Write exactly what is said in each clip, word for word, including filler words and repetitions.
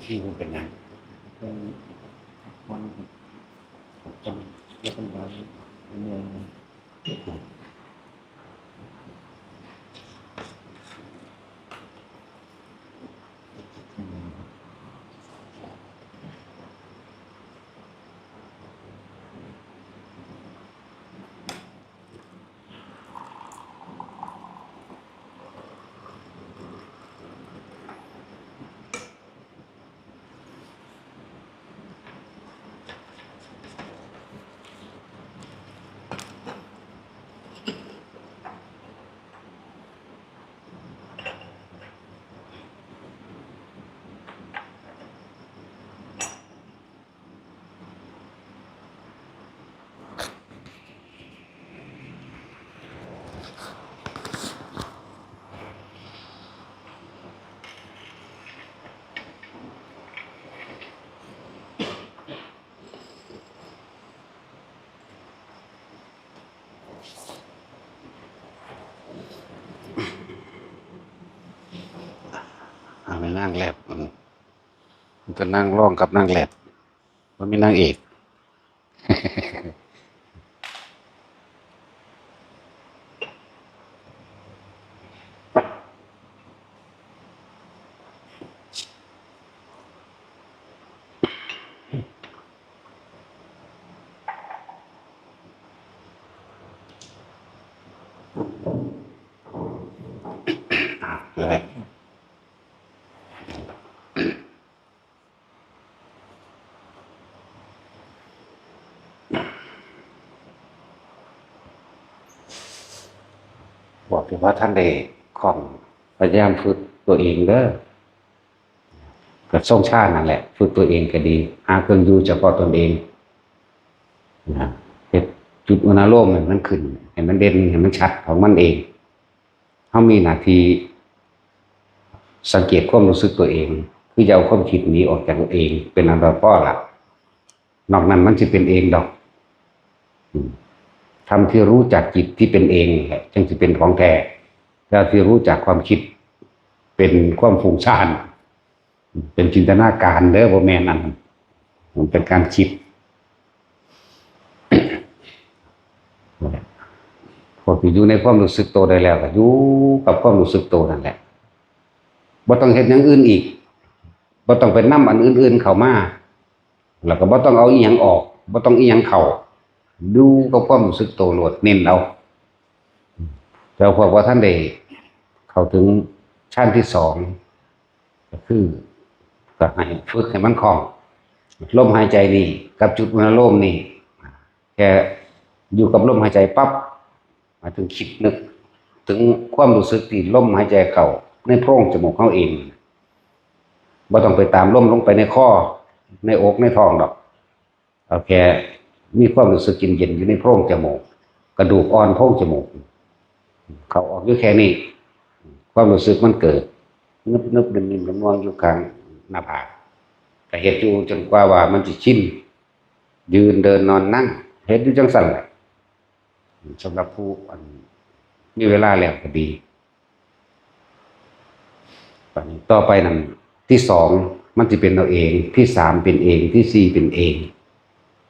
ที่มันเป็นหยัง มันมันมันมัน เอาไปนั่งแลบ อืม มันก็นั่งร่องกับนั่งแลบ มันมีนางเอก บอกเลยว่าท่านได้ของพยายามฝึกตัวเองเด้อ ก็ทรงฌานนั่นแหละ ฝึกตัวเองก็ดี หาเครื่องอยู่เฉพาะตนเองนะ เฮ็ดจุดอุณาโลมให้มันขึ้น ให้มันเด่น ให้มันชัดของมันเอง เฮามีหน้าที่สังเกตความรู้สึกตัวเอง คืออย่าเอาความคิดหนีออกจากตัวเอง เป็นอันดับพอละ นอกนั้นมันสิเป็นเองดอก อืม ธรรมที่รู้จักจิตที่เป็นเองนี่แหละ จึงสิเป็นของแท้ แล้วที่รู้จักความคิดเป็นความฟุ้งซ่าน เป็นจินตนาการเด้อ บ่แม่นอันนั้น มันเป็นการคิด พวกที่อยู่ในความรู้สึกตัวได้แล้ว ก็อยู่กับความรู้สึกตัวนั่นแหละ บ่ต้องเฮ็ดอย่างอื่นอีก บ่ต้องไปนำอันอื่นๆเข้ามา แล้วก็บ่ต้องเอาอิหยังออก บ่ต้องอิหยังเข้า อยู่กับความรู้สึกตัวโลด เน้นเอา แต่พวกบ่ทันได้เข้าถึงฌานที่สอง ก็คือ ก็ให้ฝึกให้มันคล่อง ลมหายใจนี่กับจุดอุณาโลมนี่ แค่อยู่กับลมหายใจปั๊บ หมายถึงคิดนึกถึงความรู้สึกที่ลมหายใจเข้าในโพรงจมูกเฮาเอง บ่ต้องไปตามลมลงไปในคอ ในอก ในท้องดอก เอาแค่มีความรู้สึกเย็นๆอยู่ในโพรงจมูก กระดูกอ่อนโพรงจมูก เข้าออกอยู่แค่นี้ ความรู้สึกมันเกิด นึบๆ นิ่มๆ นวลๆ อยู่ข้างหน้าผาก ก็เฮ็ดอยู่จนกว่าว่ามันสิชิน ยืน เดิน นอน นั่ง เฮ็ดอยู่จั่งซั้นแหละ สำหรับผู้อันมีเวลาแล้วก็ดี บัดนี้ต่อไปนั่น ที่สองมันสิเป็นเอาเอง ที่สามเป็นเอง ที่สี่เป็นเอง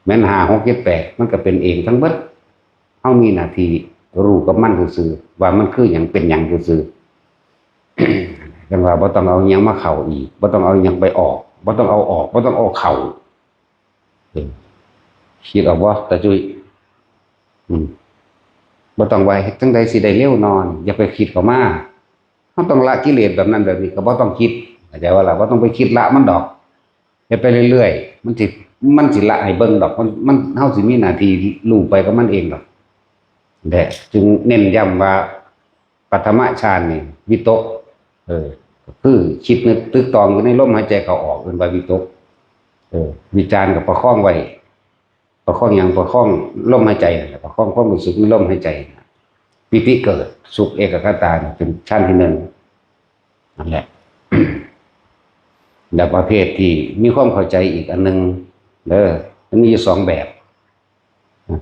แม่นห้า หก เจ็ด แปด มันก็เป็นเองทั้งเบิด เฮามีหน้าที่รู้กับมันซื่อๆ ว่ามันคือหยังเป็นหยังซื่อๆ จั่งว่าบ่ต้องเอาหยังมาเข้าอีก บ่ต้องเอาหยังไปออก บ่ต้องเอาออก บ่ต้องเอาเข้า เออ คิดออกบ่ ตาจุ้ย อืม บ่ต้องว่าเฮ็ดจั่งใดสิได้เร็วนอน อย่าไปคิดเข้ามา เฮาต้องละกิเลสแบบนั้นแบบนี้ ก็บ่ต้องคิด เข้าใจบ่ล่ะ บ่ต้องไปคิดละมันดอก เฮ็ดไปเรื่อยๆ มันสิ มันสิละให้เบิ่งดอก มัน มัน เฮาสิมีหน้าที่รู้ไปกับมันเองดอก และจึงเน้นย้ำว่า ปฐมฌานนี่ วิตก เออ ก็คือคิดนึกตึกตองอยู่ในลมหายใจเข้าออก เอิ้นว่าวิตก เออ วิจารก็ประคองไว้ ประคองหยัง ประคองลมหายใจนั่นแหละ ประคองความรู้สึกในลมหายใจน่ะ ปีติเกิด สุขเอกคตานี่เป็นฌานที่หนึ่ง นั่นแหละ แล้วประเภทที่มีความเข้าใจอีกอันหนึ่งเด้อ มันมีอยู่สองแบบ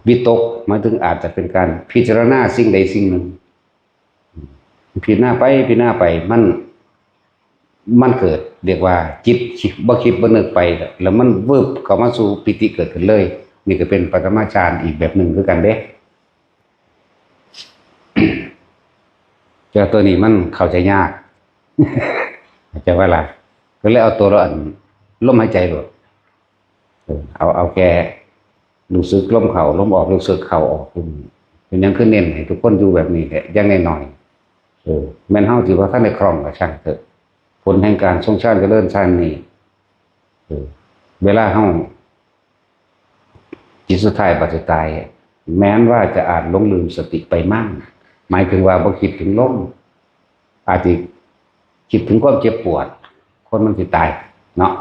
วิตกหมายถึงอาจจะเป็นการพิจารณาสิ่งใดสิ่งหนึ่ง พิจารณาไปพิจารณาไป มัน มันเกิดเรียกว่าจิตบ่คิดบ่นึกไป แล้วมันวืบเข้ามาสู่ปีติเกิดขึ้นเลย นี่ก็เป็นปฐมฌานอีกแบบหนึ่งคือกันเด้ แต่ตัวนี้มันเข้าใจยาก เข้าใจว่าล่ะ ก็เลยเอาตัวละอัน ลมหายใจโลด เออเอาเอาแค่รู้สึกลมเข้าลมออก รู้สึกเข้าออก เป็นหยังคือเน้นให้ทุกคนอยู่แบบนี้แหละอย่างน้อยๆ เออแม่นเฮาสิบ่ทันได้คล่องก็ช่างเถอะ ผลแห่งการทรงฌานเจริญฌานนี่ เออเวลาเฮา จิตสุดท้ายบัดสุดท้าย แม้นว่าจะอาจหลงลืมสติไปมั่ง หมายถึงว่าบ่คิดถึงลม อาจสิคิดถึงความเจ็บปวด คนมันสิตายเนาะ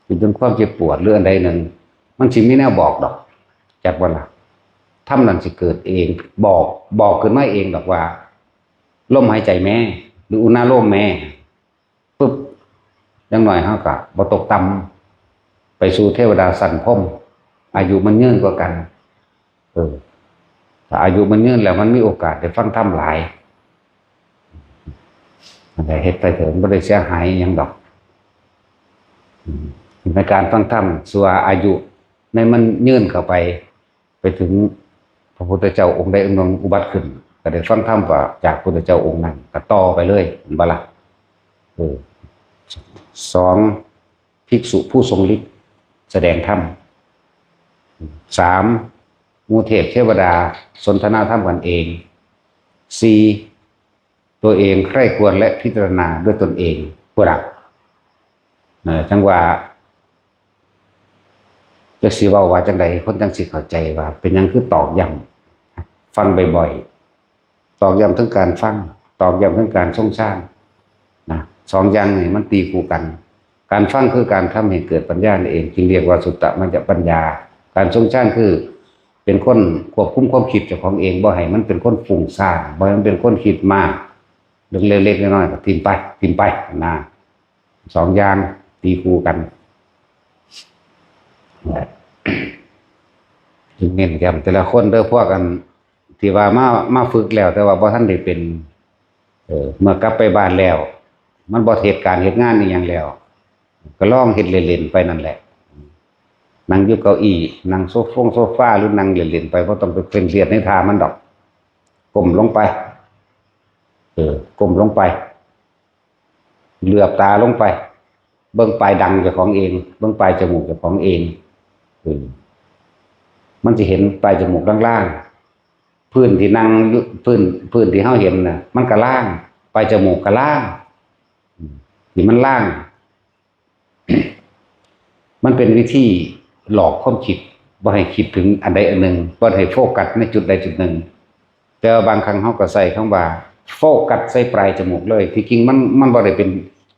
คิดถึงความเจ็บปวดหรืออันใดหนึ่ง มันสิมีแนวบอกดอก จักบ่ล่ะ ธรรมนั่นสิเกิดเอง บอก บอกขึ้นมาเองดอกว่า ลมหายใจแม่ หรืออุณาโลมแม่ ปึ๊บ อย่างน้อยเฮาก็บ่ตกต่ำ ไปสู่เทวดาชั้นพรหม อายุมันยืนกว่ากัน เออ ถ้าอายุมันยืนแล้วมันมีโอกาสได้ฟังธรรมหลาย อันใดเฮ็ดไปเถอะ มันบ่ได้เสียหายอิหยังดอก อืม ในการฟังธรรม ส่วนอายุในมันยืนเข้าไป ไปถึงพระพุทธเจ้าองค์ใดองค์หนึ่งอุบัติขึ้น ก็ได้ฟังธรรมจากพุทธเจ้าองค์นั้น ก็ต่อไปเลย เห็นบ่ล่ะ เออ สอง ภิกษุผู้ทรงฤทธิ์แสดงธรรม สาม หมู่เทพเทวดาสนทนาธรรมกันเอง สี่ ตัวเองใคร่ครวญและพิจารณาด้วยตนเอง พุ้นน่ะ เอ่อ จั่งว่า จักสิเว้าว่าจั่งใด คนจั่งสิเข้าใจว่าเป็นหยังคือตอกย้ำ ฟังบ่อยๆ ตอกย้ำเทิงการฟัง ตอกย้ำเทิงการทรงฌาน นะ สองอย่างนี่มันตีคู่กัน การฟังคือการทำให้เกิดปัญญานั่นเอง จึงเรียกว่าสุตตมัญญปัญญา การทรงฌานคือ เป็นคนควบคุมความคิดเจ้าของเอง บ่ให้มันเป็นคนฟุ้งซ่าน บ่ให้มันเป็นคนคิดมาก เรื่องเล็กๆน้อยๆก็ถิ่มไป ถิ่มไป นะ สองอย่างตีคู่กัน จึงเน้นย้ำแต่ละคนเด้อ พวกอันที่ว่ามา มาฝึกแล้ว แต่ว่าบ่ทันได้เป็น เออ เมื่อกลับไปบ้านแล้ว มันบ่เฮ็ดการเฮ็ดงานอีหยังแล้ว ก็ลองเฮ็ดเล่นๆไปนั่นแหละ นั่งอยู่เก้าอี้ นั่งโซฟงโซฟา หรือนั่งเล่นๆไป บ่ต้องไปเคร่งเครียดในท่ามันดอก ก้มลงไป เออ ก้มลงไป เหลือบตาลงไป เบิ่งปลายดังเจ้าของเอง เบิ่งปลายจมูกเจ้าของเอง เออ มันสิเห็นปลายจมูกล่างๆ พื้นที่นั่งอยู่ พื้น พื้นที่เฮาเห็นน่ะ มันก็ล่าง ปลายจมูกก็ล่าง อืม ที่มันล่าง มันเป็นวิธีหลอกความคิด บ่ให้คิดถึงอันใดอันหนึ่ง บ่ให้โฟกัสในจุดใดจุดหนึ่ง แต่ว่าบางครั้งเฮาก็ใช้คำว่าโฟกัสใส่ปลายจมูกเลย ที่จริงมัน มันบ่ได้เป็น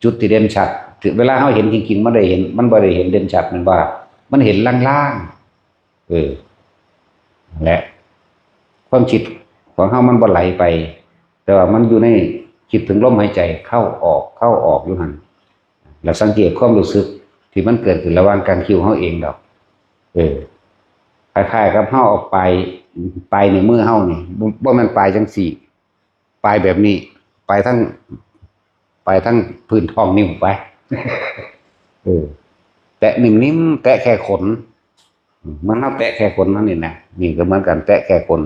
จุดที่เด่นชัด เวลาเฮาเห็นจริงๆ มันได้เห็น มันบ่ได้เห็นเด่นชัด แม่นบ่ล่ะ มันเห็นลางๆ เออ และความคิดของเฮามันบ่ไหลไป แต่ว่ามันอยู่ใน คิดถึงลมหายใจเข้าออก เข้าออกอยู่หั่น แล้วสังเกตความรู้สึกที่มันเกิดขึ้นระหว่างกลางคิ้วเฮาเองดอก เออ คล้ายๆกับเฮาเอาปลาย ปลายนิ้วมือเฮานี่ บ่ บ่แม่นปลายจังซี่ ปลายแบบนี้ ปลายทั้ง ปลายทั้งพื้นท้องนิ้วไป เออ แตะนิ่มๆ แตะแค่ขน มันเฮาแตะแค่ขนมันนี่นะ นี่ก็เหมือนกัน แตะแค่ขน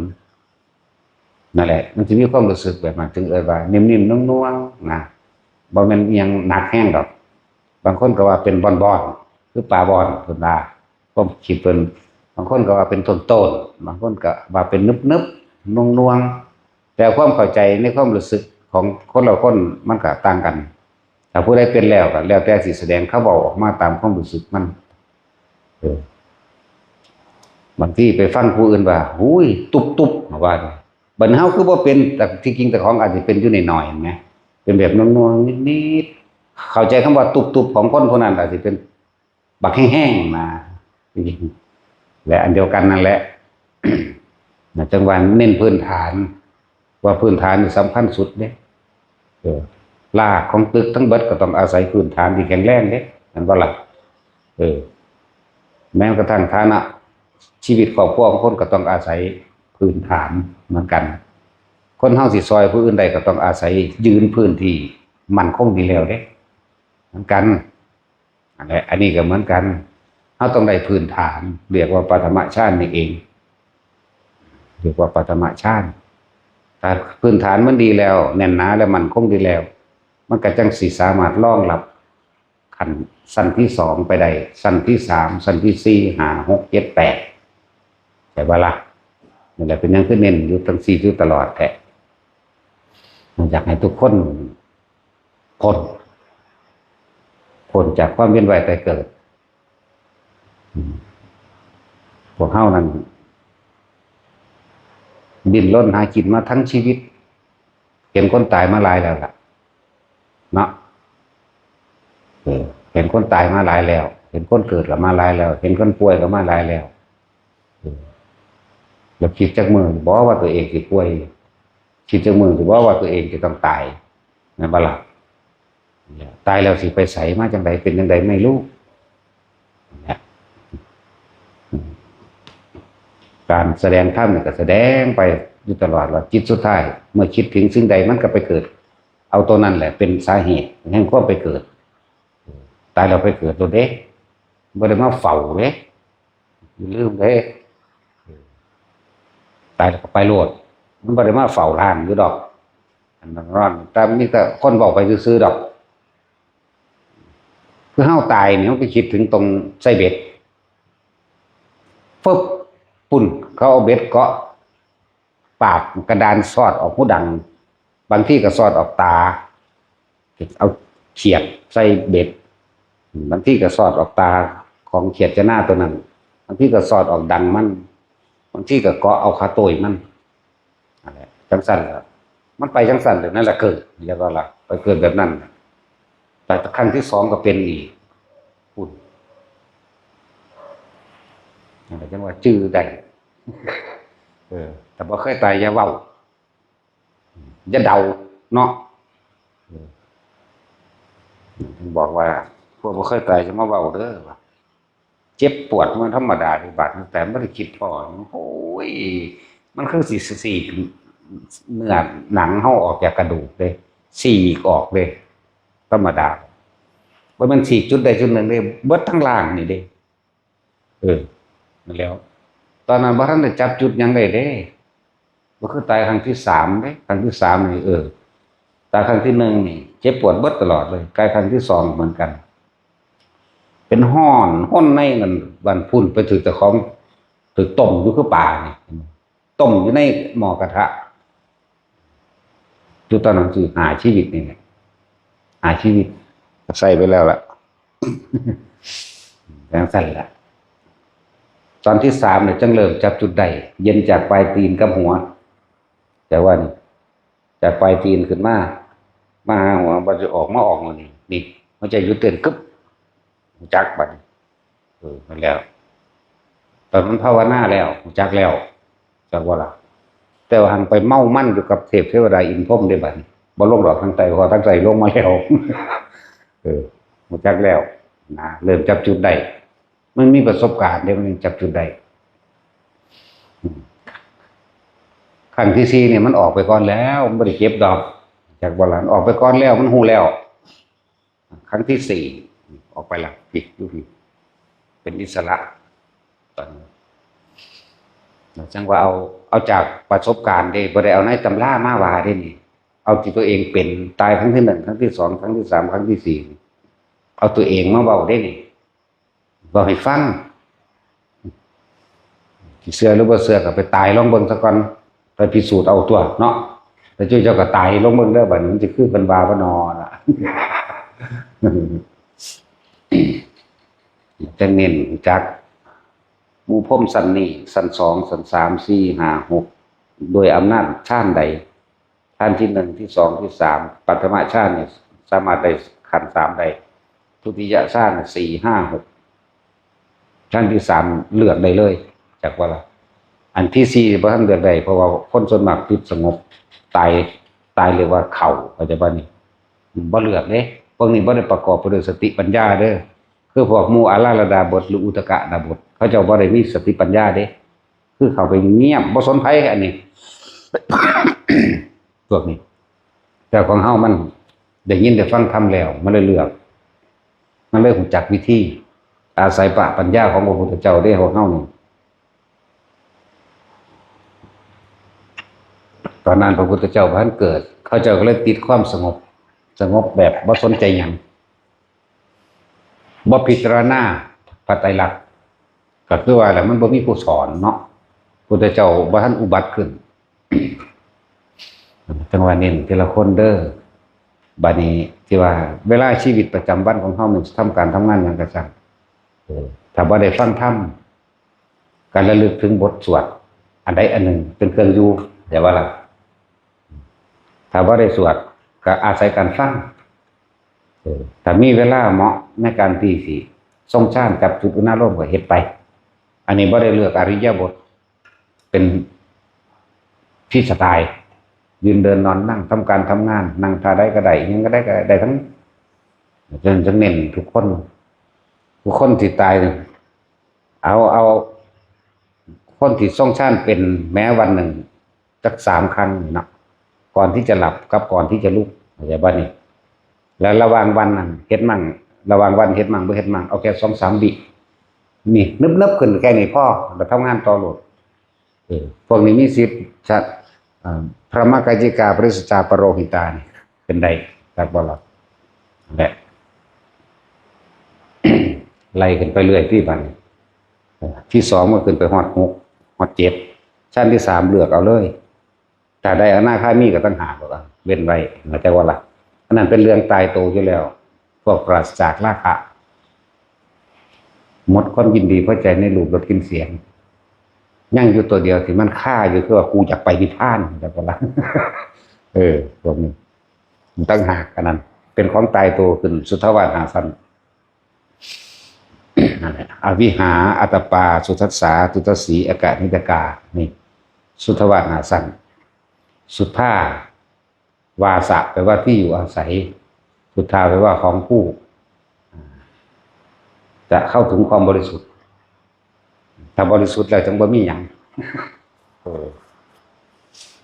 นั่นแหละ มันสิมีความรู้สึกแบบนั้น จึงเอิ้นว่านิ่มๆ นุ่มๆ นะ บ่แม่นอิหยังหนักแฮงดอก บางคนก็ว่าเป็นบ่อนๆ คือปลาบ่อน เพิ่นว่า ความคิดเพิ่น บางคนก็ว่าเป็นต้นๆ บางคนก็ว่าเป็นนึบๆ น่วงๆ แต่ความเข้าใจในความรู้สึกของคนละคนมันก็ต่างกัน ถ้าผู้ใดเป็นแล้วก็แล้วแต่สิแสดง เขาเว้าออกมาตามความรู้สึกมัน เออ บางทีไปฟังผู้อื่นว่า "หูย ตุบๆ" ว่า บัดเฮาคือบ่เป็น แต่ที่จริงเจ้าของอาจสิเป็นอยู่น้อยๆ หั้นแหม เป็นแบบน่วงๆ นิดๆ เข้าใจคำว่าตุบๆ ของคนผู้นั้นอาจสิเป็นบักแฮงๆ นะ และอันเดียวกันนั่นแหละ นะ จั่งว่าเน้นพื้นฐาน ว่าพื้นฐานนี่สำคัญสุดเด้ เออ รากของตึกทั้งเบิดก็ต้องอาศัยพื้นฐานที่แข็งแรงเด้ แม่นบ่ล่ะ เออ แม้กระทั่งฐานะชีวิตครอบครัวของคนก็ต้องอาศัยพื้นฐานเหมือนกัน คนเฮาสิซ่อยผู้อื่นได้ก็ต้องอาศัยยืนพื้นที่มั่นคงดีแล้วเด้ เหมือนกัน อันนี้อันนี้ก็เหมือนกัน เราต้องได้พื้นฐาน เรียกว่าปฐมฌานนี่เอง เรียกว่าปฐมฌาน ถ้าพื้นฐานมันดีแล้ว แน่นหนาและมั่นคงดีแล้ว มันก็จั่งสิสามารถรองรับขั้นชั้นที่สองไปได้ ชั้นที่สาม ชั้นที่สี่ ห้า หก เจ็ด แปด ใช่ปะล่ะ นี่แหละเป็นหยังคือเน้นอยู่จั่งซี้อยู่ตลอดแท้ มันอยากให้ทุกคนพ้น พ้นจากความเวียนว่ายตายเกิด อืม พวกเฮานั้น ดิ้นรนหากินมาทั้งชีวิต เห็นคนตายมาหลายแล้วล่ะ เนาะ เออ เห็นคนตายมาหลายแล้ว เห็นคนเกิดก็มาหลายแล้ว เห็นคนป่วยก็มาหลายแล้ว เออ แล้วคิดจักมื้อบ่ว่าตัวเองสิป่วย คิดจักมื้อสิบ่ว่าตัวเองจะต้องตาย แม่นบ่ล่ะ ตายแล้วสิไปไส มาจั่งใด เป็นจั่งใด ไม่รู้ เนี่ย การแสดงธรรมนี่ก็แสดงไปอยู่ตลอดว่าจิตสุดท้าย เมื่อคิดถึงสิ่งใดมันก็ไปเกิด เอาตัวนั้นแหละเป็นสาเหตุแห่งความไปเกิด ตายแล้วไปเกิดโลดเด้ บ่ได้มาเฝ้าเด้ อย่าลืมเด้ ตายแล้วก็ไปโลด มันบ่ได้มาเฝ้าร่างอยู่ดอก อันนั้นนอน แต่มีแต่คนเว้าไปซื่อๆดอก คือเฮาตายนี่ เฮาไปคิดถึงตรงไส้เบ็ด ฟึบ ปุ้น เขาเอาเบ็ดเกาะปากกระดาน สอดออกหูดัง บางทีก็สอดออกตา เอาเขียดใส่เบ็ด บางทีก็สอดออกตาของเขียดจะหน้าตัวนั้น บางทีก็สอดออกดังมัน บางทีก็เกาะเอาขาโต้ยมัน นั่นแหละ จังซั่นล่ะ มันไปจังซั่นเลย นั่นแหละเกิด เรียกว่าล่ะ ไปเกิดแบบนั้นน่ะ แต่ครั้งที่สองก็เป็นอีก ปุ้น นั่นแหละจังว่าจื่อได้ เออ แต่บ่เคยตายอย่าเว้า อย่าเดา เนาะ เออ บอกว่า พวกบ่เคยตายจะมาเว้าเด้อ ว่าเจ็บปวดมันธรรมดาที่บาด แต่ไม่ได้คิดพอ โอ้ย มันคือสิ สิ เนื้อหนังเฮาออกจากกระดูกเลย ฉีกออกเลย ธรรมดา บ่แม่นฉีกจุดใดจุดหนึ่งเลย เบิดทั้งร่างนี่เด้ เออ นั่นแหล้ว ตอนนั้นบ่ทันได้จับจุดหยังได้เด้ บ่คือตายครั้งที่สามเด้ ครั้งที่สามนี่ เออ ตายครั้งที่หนึ่งนี่ เจ็บปวดเบิดตลอดเลย ตายครั้งที่สองเหมือนกัน เป็นฮ้อน ฮ้อนในนั่น บัดพุ้นไปถืกเจ้าของ ถืกต้มอยู่คือปลานี่ ต้มอยู่ในหม้อกระทะ อยู่ตอนนั้นคือห้าชีวิตนี่แหละ ห้าชีวิต ก็ใส่ไปแล้วล่ะ จังซั่นล่ะ ตอนที่สามเนี่ยจังเริ่มจับจุดได้ เย็นจากปลายตีนกับหัว แต่ว่านี่ จากปลายตีนขึ้นมา มาหาหัว บ่จะออกมาออกนี่ นี่ หัวใจหยุดเต้นกึ๊บ รู้จักบัดนี้ เออ นั่นแหล้ว ตอนมันภาวนาแล้ว รู้จักแล้ว จักว่าล่ะ แต่ว่าหันไปเมามันอยู่กับเทพเทวดาอินทร์พรหมเด้บัดนี้ บ่ลงดอกทางใต้ เพราะทางใต้ลงมาแล้ว เออ รู้จักแล้ว นะ เริ่มจับจุดได้ มันมีประสบการณ์เด้ มันจับจุดได้ อืม ครั้งที่สี่เนี่ยมันออกไปก่อนแล้ว มันบ่ได้เก็บดอก จักว่าล่ะ มันออกไปก่อนแล้ว มันฮู้แล้ว ครั้งที่สี่ ออกไปละ ผิดอยู่ผิด เป็นอิสระ ตอนนี้ จังว่าเอา เอาจากประสบการณ์เด้ บ่ได้เอาในตำรามาว่าเด้นี่ เอาที่ตัวเองเป็น ตายครั้งที่หนึ่ง ครั้งที่สอง ครั้งที่สาม ครั้งที่สี่ เอาตัวเองมาเว้าเด้นี่ เว้าให้ฟัง สิเชื่อหรือบ่เชื่อก็ไปตายลองเบิ่งซะก่อน ไปพิสูจน์เอาตัวเนาะ แต่เจ้า เจ้าก็ตายลองเบิ่งเด้อ บัดนี้มันสิคือเพิ่นว่าบ่นอล่ะ จั่งเน้นจัก หมู่พรหมชั้นนี้ ชั้นสอง ชั้นสาม สี่ ห้า หก โดยอำนาจฌานใด ฌานที่หนึ่ง ที่สอง ที่สาม ปฐมฌานนี่สามารถได้ขั้นสามได้ ทุติยฌานน่ะ สี่ ห้า หก ฌานที่สามเลือกได้เลย จักว่าล่ะ อันที่สี่บ่ทันเลือกได้ เพราะว่าคนส่วนมากติดสงบ ตาย ตายเรียกว่าเข้า เข้าใจบ่นี่ บ่เลือกเด้ พวกนี้บ่ได้ประกอบไปด้วยสติปัญญาเด้อ คือพวกหมู่อาราธดาบทหรืออุทกดาบท เขาเจ้าบ่ได้มีสติปัญญาเด้ คือเข้าไปเงียบ บ่สนไผ อันนี้ พวกนี้ แต่ของเฮามันได้ยินได้ฟังธรรมแล้ว มันเลยเลือก มันเลยรู้จักวิธี อาศัยพระปัญญาของพระพุทธเจ้าได้ของเฮานี่ ตอนนั้นพระพุทธเจ้าบ่ทันเกิด เขาเจ้าก็เลยติดความสงบ สงบแบบบ่สนใจหยัง บ่พิจารณาพระไตรลักษณ์ ก็คือว่าแหละมันบ่มีผู้สอนเนาะ พุทธเจ้าบ่ทันอุบัติขึ้น จังว่าเน้นทีละคนเด้อ บัดนี้ที่ว่าเวลาชีวิตประจำวันของเฮามันทำการทำงานหยังก็ช่าง เออ ถ้าบ่ได้ฟังธรรม การระลึกถึงบทสวด อันใดอันหนึ่งเป็นเครื่องอยู่ แต่ว่าล่ะ ถ้าบ่ได้สวด ก็อาศัยการฟัง เออ ถ้ามีเวลาเหมาะในการที่สิทรงฌานจับจุดอุณาโลมก็เฮ็ดไป อันนี้บ่ได้เลือกอริยบท เป็นฟรีสไตล์ ยืนเดินนอนนั่ง ทำการทำงาน นั่งท่าใดก็ได้ อิหยังก็ได้ ก็ได้ ได้ทั้ง ฉะนั้นจึงเน้นทุกคน ทุกคนที่ตาย เอา เอา คนที่ทรงฌานเป็นแม้วันหนึ่ง จักสามครั้งเนาะ ก่อนที่จะหลับกับก่อนที่จะลุก เข้าใจบ่นี่ แล้วระหว่างวันนั่นเฮ็ดมั่ง ระหว่างวันเฮ็ดมั่งบ่เฮ็ดมั่ง เอาแค่สองสามวิ นี่ นึบๆขึ้นแค่นี้พอ แล้วทำงานต่อโลด เออ พวกนี้มีสิทธิ์ ชะ อ่า พระมกายิกา ปริสจา ปโรหิตา นี่ เป็นได้ จักบ่ล่ะ นั่นแหละ ไล่ขึ้นไปเรื่อยที่บัดนี้ เออ ที่สองมันขึ้นไปฮอดหก ฮอดเจ็ด ชั้นที่สามเลือกเอาเลย ถ้าได้อนาคามีก็ต่างหาก แล้วก็เว้นไว้ เข้าใจบ่ล่ะ อันนั้นเป็นเรื่องตายตัวอยู่แล้ว พวกปราศจากราคะ หมดความยินดีพอใจในรูปรสกลิ่นเสียง ยังอยู่ตัวเดียวที่มันคาอยู่ คือว่ากูอยากไปนิพพาน เข้าใจบ่ล่ะ เออ พวกนี้ มันต่างหาก อันนั้น เป็นของตายตัวขึ้นสุทธาวาสห้าชั้น นั่นแหละ อวิหา อัตตปา สุทัสสา ทุตสี อกนิฏฐกา นี่ สุทธาวาสห้าชั้น สุทธา วาสะ แปลว่าที่อยู่อาศัย สุทธา แปลว่าของผู้ จะเข้าถึงความบริสุทธิ์ ถ้าบริสุทธิ์แล้วจังบ่มีหยัง เออ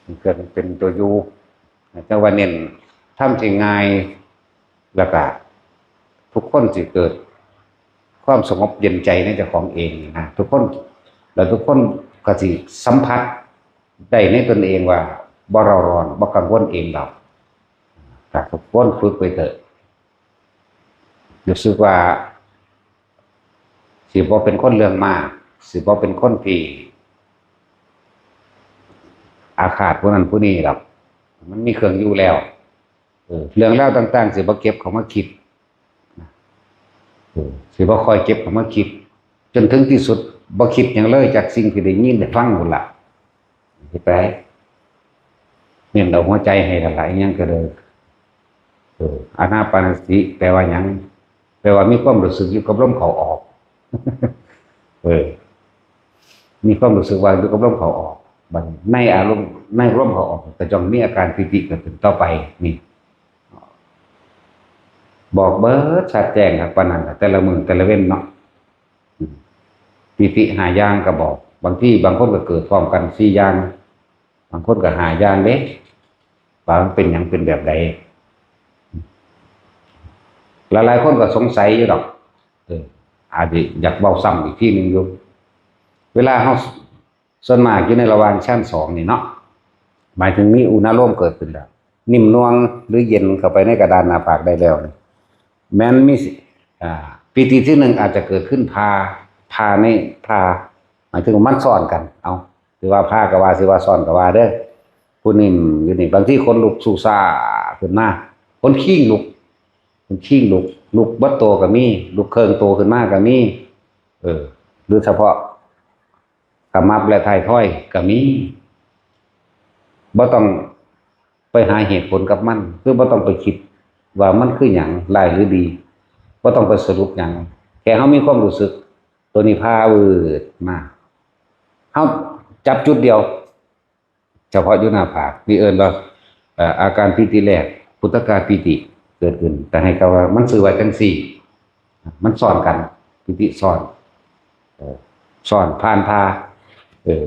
มันเกิดเป็นตัวอยู่ จังว่าเน้นทำที่ง่าย แล้วก็ทุกคนสิเกิดความสงบเย็นใจในเจ้าของเองนะ ทุกคน แล้วทุกคนก็สิสัมผัสได้ในตนเองว่าบ่เร่าร้อน บ่กังวลเองดอก ถ้าทุกคนฝึกไปเถอะ รู้สึกว่า สิบ่เป็นคนเรื่องมาก สิบ่เป็นคนที่อาฆาตผู้นั้นผู้นี้ดอก มันมีเครื่องอยู่แล้ว เออ เรื่องราวต่างๆ สิบ่เก็บเข้ามาคิด เออ สิบ่ค่อยเก็บเข้ามาคิด จนถึงที่สุด บ่คิดหยังเลยจากสิ่งที่ได้ยินได้ฟังพู้นล่ะ สิไป เน้นเอาหัวใจให้หลายๆ อิหยังก็เลย เออ อานาปานสติแปลว่าหยัง แปลว่ามีความรู้สึกอยู่กับลมเข้าออก เออ มีความรู้สึกว่าอยู่กับลมเข้าออก บัดนี้ในอารมณ์ ในลมเข้าออก ก็จงมีอาการปีติเกิดขึ้นต่อไป นี่ บอกเบิดชัดแจ้งครับ ปานนั้นน่ะ แต่ละมื้อแต่ละเว็นเนาะ อืม ปีติห้าอย่างก็บอก บางทีบางคนก็เกิดพร้อมกันสี่อย่าง บางคนก็ห้าอย่างเด้ ว่ามันเป็นหยังเป็นแบบใด หลายๆคนก็สงสัยอยู่ดอก เออ อาจจะอยากเว้าซ้ำอีกทีหนึ่งอยู่ เวลาเฮา ส่วนมากอยู่ในระหว่างชั้นสองนี่เนาะ หมายถึงมีอุณาโลมเกิดขึ้นแล้ว นิ่มนวลหรือเย็นเข้าไปในกระดานหน้าผากได้แล้วนี่ แม้นมีสิ อ่า ปีติที่หนึ่งอาจจะเกิดขึ้นพา พาใน พา หมายถึงมันซ้อนกัน เอา สิว่าพาก็ว่า สิว่าซ้อนก็ว่าเด้อ ผู้นิ่มอยู่นี่ บางทีขนลุกสู้ซ่าขึ้นมา ขนคิงลุก ขนคิงลุก ลุกเบิดโตก็มี ลุกเคิ่งโตขึ้นมาก็มี เออ หรือเฉพาะขมับและท้ายทอยก็มี บ่ต้องไปหาเหตุผลกับมัน คือบ่ต้องไปคิดว่ามันคือหยัง ร้ายหรือดี บ่ต้องไปสรุปหยัง แค่เฮามีความรู้สึก ตัวนี้พาวืดมา เฮาจับจุดเดียว เฉพาะอยู่หน้าผาก นี่เอิ้นว่า เอ่อ อาการปีติแรก ปุตตกาปีติเกิดขึ้น แต่ให้เขาว่ามันชื่อว่าจังซี่ มันซ้อนกัน ปีติซ้อน เอ่อ ซ้อนผ่านพา เอ่อ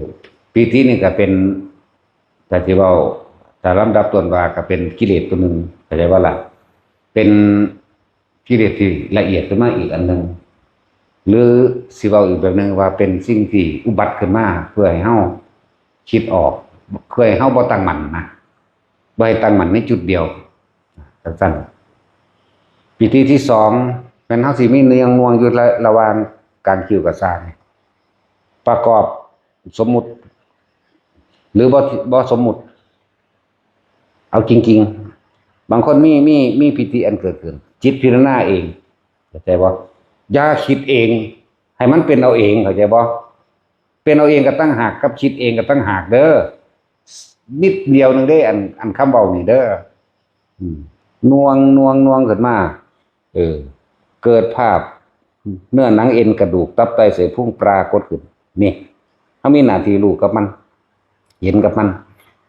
ปีตินี่ก็เป็น ถ้าสิเว้า ถ้าลำดับต้นว่าก็เป็นกิเลสตัวหนึ่ง เข้าใจบ่ล่ะ เป็น กิเลสที่ละเอียดขึ้นมาอีกอันหนึ่ง หรือสิเว้าอีกแบบหนึ่งว่าเป็นสิ่งที่อุบัติขึ้นมาเพื่อให้เฮาคิดออก เพื่อให้เฮาบ่ตั้งมั่นนะ บ่ให้ตั้งมั่นในจุดเดียว จั่งซั้น ปีติที่สอง แม่นเฮาสิมีเนืองน่วงอยู่ระ ระหว่างกลางคิวกับซ่าง ประกอบสมมุติ หรือบ่ บ่สมมุติ เอาจริงๆ บางคนมี มี มีปีติอันเกิดขึ้น จิตพิจารณาเอง เข้าใจบ่? อย่าคิดเอง ให้มันเป็นเอาเอง เข้าใจบ่? เป็นเอาเองก็ต่างหาก กับคิดเองก็ต่างหากเด้อ นิดเดียวหนึ่งเด้ อัน อันคำเว้านี่เด้อ อืม น่วง น่วง น่วงขึ้นมา เออ เกิดภาพ เนื้อหนังเอ็นกระดูกตับไตเสมหะพุงปรากฏขึ้น นี่ เฮามีหน้าที่รู้กับมัน เห็นกับมัน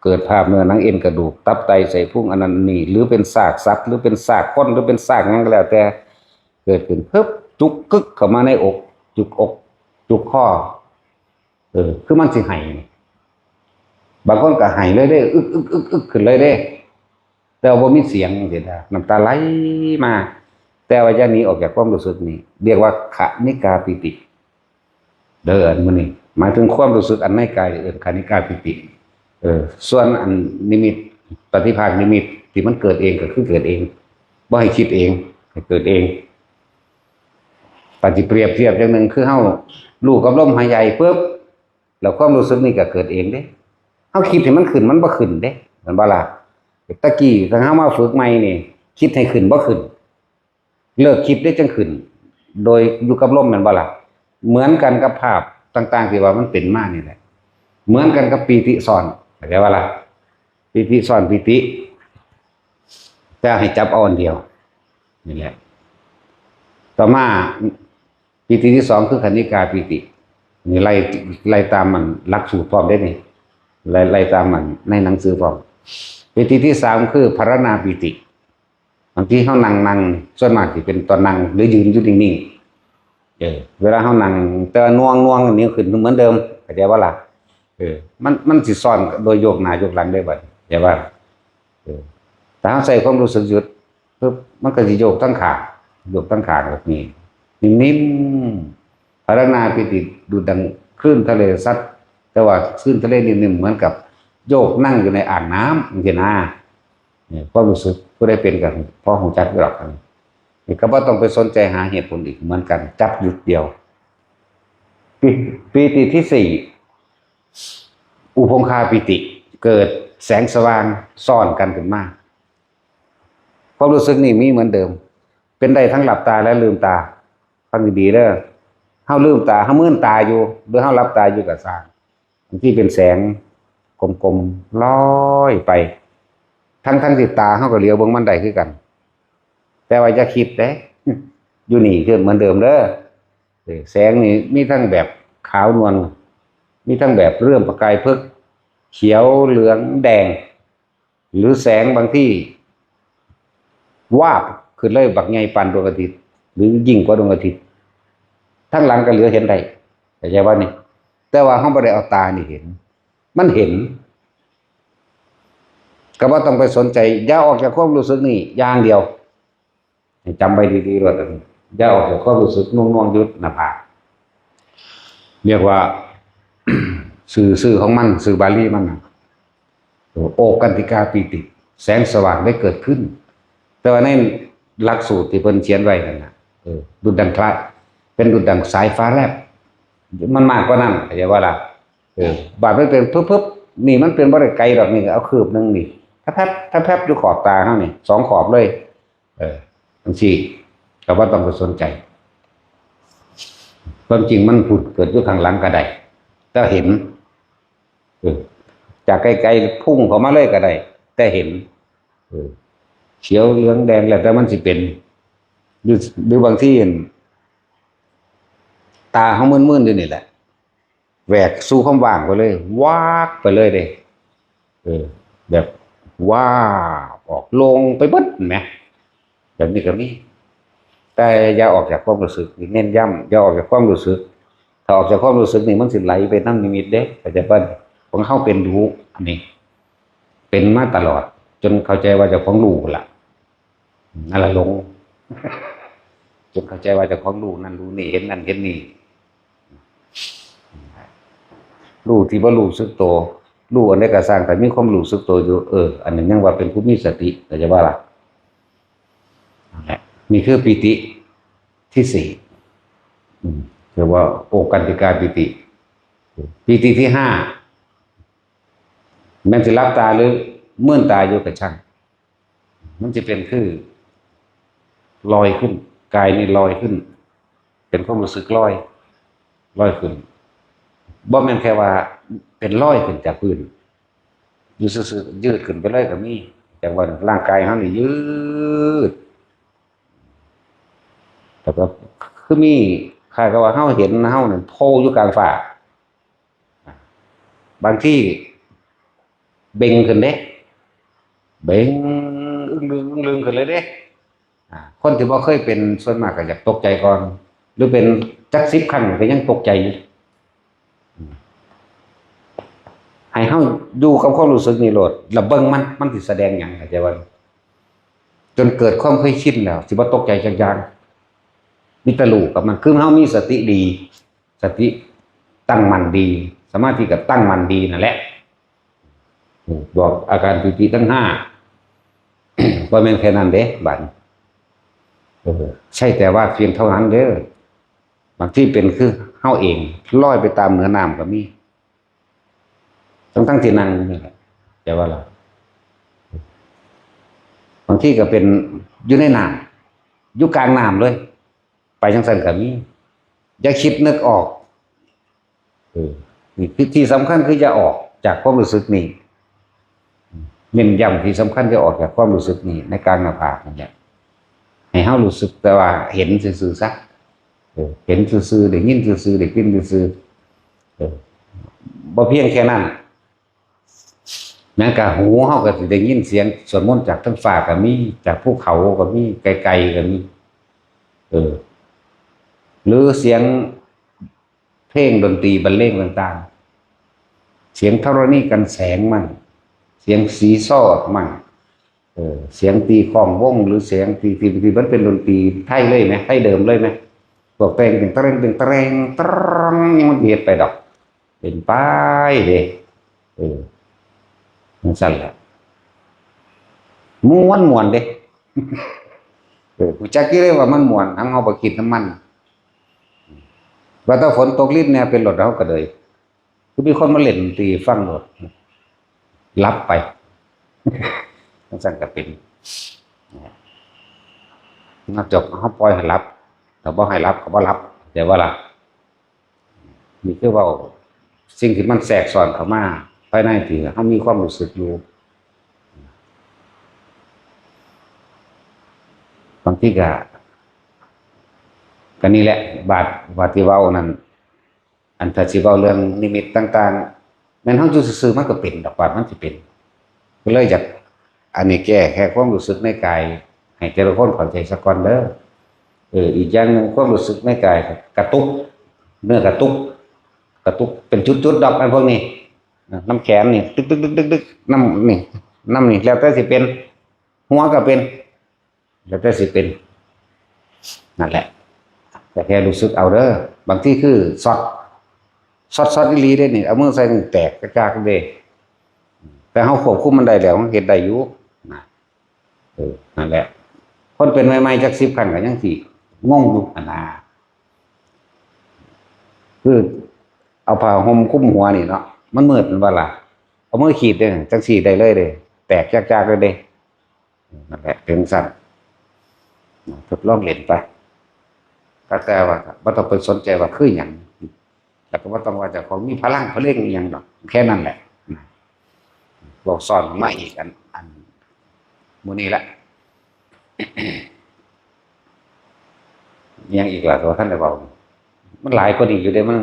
เกิดภาพเนื้อหนังเอ็นกระดูกตับไตเสมหะพุงอันนั้นนี่ หรือเป็นซากสัตว์ หรือเป็นซากคน หรือเป็นซากหยังก็แล้วแต่ เกิดขึ้นปึ๊บ จุกกึกเข้ามาในอก จุกอก จุกคอ เออ คือมันสิไห้ บางคนก็ไห้เลยเด้ อึกอึกอึกอึกขึ้นเลยเด้ แต่ว่าบ่มีเสียงจั่งซี้นะ น้ำตาไหลมา แต่ว่าอย่าหนีออกจากความรู้สึกนี้ เรียกว่าขณิกาปีติ เด้อ อันมื้อนี้ หมายถึงความรู้สึกอันในกาย เอิ้นขณิกาปีติ เออ ส่วนอันนิมิต ปฏิภาคนิมิตที่มันเกิดเองก็คือเกิดเอง บ่ให้คิดเอง ให้เกิดเอง ปฏิเปรียบเทียบอย่างหนึ่งคือเฮารู้กับลมหายใจปุ๊บ แล้วความรู้สึกนี่ก็เกิดเองเด้ เฮาคิดให้มันขึ้น มันบ่ขึ้นเด้ แม่นบ่ล่ะ? ตะกี้ถ้าเฮามาฝึกใหม่นี่ คิดให้ขึ้นบ่ขึ้น เลิกคิดได้จั่งขึ้น โดยอยู่กับลม แม่นบ่ล่ะ? เหมือนกันกับภาพต่างๆที่ว่ามันเป็นมานี่แหละ เหมือนกันกับปีติซ้อน เข้าใจบ่ล่ะ? ปีติซ้อนปีติ แต่ให้จับเอาอันเดียว นี่แหละ ต่อมา ปีติที่สองคือขณิกาปีติ นี่ไล่ ไล่ตามมันหลักสูตรพร้อมเด้นี่ ไล่ ไล่ตามมันในหนังสือพร้อม ปีติที่สามคือภาวนาปีติ บางทีเฮานั่ง นั่ง ส่วนมากสิเป็นตอนนั่งหรือยืนอยู่นิ่งๆ เออ เวลาเฮานั่ง แต่ว่าน่วง น่วงนี่ขึ้นเหมือนเดิม เข้าใจบ่ล่ะ? เออ มัน มันสิซ้อนโดยโยกหน้าโยกหลังได้บัดนี้ เข้าใจบ่? เออ ถ้าเฮาใช้ความรู้สึกหยุด ปึ๊บ มันก็สิโยกทั้งข้าง โยกทั้งข้างแบบนี้ นิ่มๆ ภาวนาปีติดุจดังคลื่นทะเลซัด แต่ว่าคลื่นทะเลนิ่มๆ เหมือนกับโยกนั่งอยู่ในอ่างน้ำจั่งซี้นะ เนี่ย ความรู้สึกผู้ใดเป็นก็พอรู้จักอยู่ดอก อันนี้ นี่ก็บ่ต้องไปสนใจหาเหตุผลอีก เหมือนกัน จับหยุดเดียว ปี ปีติที่สี่ อุปคาปีติ เกิดแสงสว่างซ้อนกันขึ้นมา ความรู้สึกนี่มีเหมือนเดิม เป็นได้ทั้งหลับตาและลืมตา ฟังดีๆเด้อ เฮาลืมตา เฮามืนตาอยู่ หรือเฮาหลับตาอยู่ก็ซ่าง บางทีเป็นแสงกลมๆลอยไป ทั้งๆที่ตาเฮาก็เหลียวเบิ่งมันได้คือกัน แต่ว่าอย่าคิดเด้ อยู่นี่คือเหมือนเดิมเด้อ เออ แสงนี่มีทั้งแบบขาวนวล มีทั้งแบบเริ่มประกายเพิ่ง เขียว เหลือง แดง หรือแสงบางที่ วาบขึ้นเลย บักใหญ่ปานดวงอาทิตย์ หรือยิ่งกว่าดวงอาทิตย์ ทั้งหลังก็เหลือเห็นได้ เข้าใจบ่นี่? แต่ว่าเฮาบ่ได้เอาตานี่เห็น มันเห็น ก็บ่ต้องไปสนใจ อย่าออกจากความรู้สึกนี่อย่างเดียว ให้จำไว้ดีๆโลด อันนี้ อย่าออกจากความรู้สึก น่วงๆอยู่หน้าผาก เรียกว่า ชื่อ ชื่อของมัน ชื่อบาลีมันน่ะ โอกันติกาปีติ แสงสว่างได้เกิดขึ้น แต่ว่าในหลักสูตรที่เพิ่นเขียนไว้นั่นน่ะ เออ ดุจดังคล้าย เป็นดุจดังสายฟ้าแลบ มันมากกว่านั้น เข้าใจบ่ล่ะ? เออ บาดมันเป็นพึบๆ นี่มันเป็นบ่ได้ไกลดอก นี่เอาคืบหนึ่งนี่ แพบๆ แพบๆ อยู่ขอบตาเฮานี่ สองขอบเลย เออ จั่งซี้ ก็บ่ต้องไปสนใจ ความจริงมันผุดเกิดอยู่ข้างหลังก็ได้ แต่เห็น เออ จากไกลๆ พุ่งเข้ามาเลยก็ได้ แต่เห็น เออ เขียวเหลืองแดงแล้วแต่มันสิเป็น หรือ หรือบางที ตาเฮามืนๆอยู่นี่แหละ แหวกสู่ความว่างไปเลย วากไปเลยเด้ เออ แบบวาบออก โล่งไปเบิด แหม แบบนี้ก็มี แต่อย่าออกจากความรู้สึก เน้นย้ำ อย่าออกจากความรู้สึก ถ้าออกจากความรู้สึกนี่มันสิไหลไปนำนิมิตเด้ เข้าใจบ่? ของเฮาเป็นอยู่ อันนี้ เป็นมาตลอด จนเข้าใจว่าเจ้าของรู้ล่ะ นั่นล่ะหลง จนเข้าใจว่าเจ้าของรู้นั่นรู้นี่ เห็นนั่นเห็นนี่ รู้ที่บ่รู้สึกตัว รู้อันใดก็ซ่าง แต่มีความรู้สึกตัวอยู่ เออ อันนั้นยังว่าเป็นผู้มีสติ เข้าใจบ่ล่ะ นั่นแหละ นี่คือปีติที่สี่ อืม เรียกว่าโอกันติกาปีติ ปีติที่ห้า แม่นสิหลับตาหรือมืนตาอยู่ก็ช่าง มันจะเป็นคือลอยขึ้น กายนี่ลอยขึ้น เป็นความรู้สึกลอย ลอยขึ้น บ่แม่นแค่ว่าเป็นลอยขึ้นจากพื้น อยู่ซื่อๆ ยืดขึ้นไปเลยก็มี จังว่าร่างกายเฮานี่ยืด แล้วก็คือมี คล้ายกับว่าเฮาเห็นเฮาเนี่ยโผล่อยู่กลางฟ้า บางทีเบ่งขึ้นเด้ เบ่งอึ้งลึงอึ้งลึงขึ้นเลยเด้ อ่า คนที่บ่เคยเป็นส่วนมากก็อยากตกใจก่อน หรือเป็นจักสิบครั้งก็ยังตกใจอยู่ อืม ให้เฮาอยู่กับความรู้สึกนี่โลด แล้วเบิ่งมัน มันสิแสดงหยัง เข้าใจบ่ จนเกิดความเคยชินแล้ว สิบ่ตกใจจักอย่าง มีแต่รู้กับมัน คือเฮามีสติดี สติตั้งมั่นดี สมาธิก็ตั้งมั่นดีนั่นแหละ อืม บอกอาการปีติทั้งห้า บ่แม่นแค่นั้นเด้ บัดนี้ เออ ใช่แต่ว่าเพียงเท่านั้นเด้อ บางทีเป็นคือเฮาเอง ลอยไปตามเหนือน้ำก็มี ทั้งๆ ที่นั่งนี่แหละ แต่ว่าล่ะ บางทีก็เป็นอยู่ในน้ำ อยู่กลางน้ำเลย ไปจังซั่นก็มี อย่าคิดนึกออก เออ นี่คือที่สำคัญคืออย่าออกจากความรู้สึกนี่ เน้นย้ำที่สำคัญอย่าออกจากความรู้สึกนี่ ในกลางหน้าผากนั่นแหละ ให้เฮารู้สึกแต่ว่าเห็นซื่อๆ ซะ เออ เห็นซื่อๆ ได้ยินซื่อๆ ได้กลิ่นซื่อๆ เออ บ่เพียงแค่นั้น แม้กระทั่งหูเฮาก็สิได้ยินเสียงสวดมนต์จากเทิงฟ้าก็มี จากภูเขาก็มี ไกลๆ ก็มี เออ หรือเสียงเพลงดนตรีบรรเลงต่างๆ เสียงธรณีกันแสงมั่ง เสียงซีซอมั่ง เออ เสียงตีคล้องวง หรือเสียงตี ที่ ที่มันเป็นดนตรีไทยเลยไหม ไทยเดิมเลยไหม พวกแต่งเป็นตะเร่งเป็นตะเร่งตะเร่ง ยังมันเฮ็ดไปดอก เป็นไปเด้ เออ จังซั่นแหละ ม่วนม่วนเด้ เออ รู้จักอยู่เลยว่ามันม่วน ทั้งเฮาบ่คิดนำมัน ว่าแต่ฝนตกรินเนี่ย เป็นรถเฮาก็เลย คือมีคนมาเล่นดนตรีฟังโลด หลับไป จังซั่นก็เป็น นอกจากเฮาปล่อยให้หลับ ถ้าบ่ให้หลับก็บ่หลับ แต่ว่าล่ะ นี่คือเว้าสิ่งที่มันแทรกซ้อนเข้ามาภายในที่เฮามีความรู้สึกอยู่ บางทีก็ ก็นี่แหละ บาด บาดที่เว้านั่น อันถ้าสิเว้าเรื่องนิมิตต่างๆ แม่นเฮาอยู่ซื่อๆ มันก็เป็นดอก บาดมันสิเป็น ก็เลยอยาก อันนี้แก้แค่ความรู้สึกในกาย ให้แต่ละคนเข้าใจซะก่อนเด้อ เออ อีกอย่างหนึ่งความรู้สึกในกายกระตุก เนื้อกระตุก กระตุกเป็นจุดๆ ดอก อันพวกนี้ น้ำแขนนี่ ตึกๆๆๆๆ น้ำนี่ น้ำนี่ แล้วแต่สิเป็น หัวก็เป็น แล้วแต่สิเป็น นั่นแหละ แต่แค่รู้สึกเอาเด้อ บางทีคือช็อต ช็อต ช็อตอีหลีเด้นี่ เอามือใส่นี่แตกกระจากเด้ แต่เฮาควบคุมมันได้แล้ว มันเฮ็ดได้อยู่ นะ เออ นั่นแหละ คนเป็นใหม่ๆ จักสิบครั้งก็ยังสิงงอยู่หั่นนะ คือเอาผ้าห่มคลุมหัวนี่เนาะ มันมืดแม่นบ่ล่ะ เอามือขีดเด้ จังซี่ได้เลยเด้ แตกจากๆ เลยเด้ นั่นแหละ เป็นจั่งซั้น ทดลองเล่นไป แต่ว่าบ่ต้องไปสนใจว่าคือหยัง แล้วก็บ่ต้องว่าเจ้าของมีพลังพะเล่งอิหยังดอก แค่นั้นแหละ บอกซ้อนออกมาอีกอัน อัน มื้อนี้ละ อิหยังอีกล่ะ ตัวท่านได้เว้า มันหลายกว่านี้อยู่เด้ มัน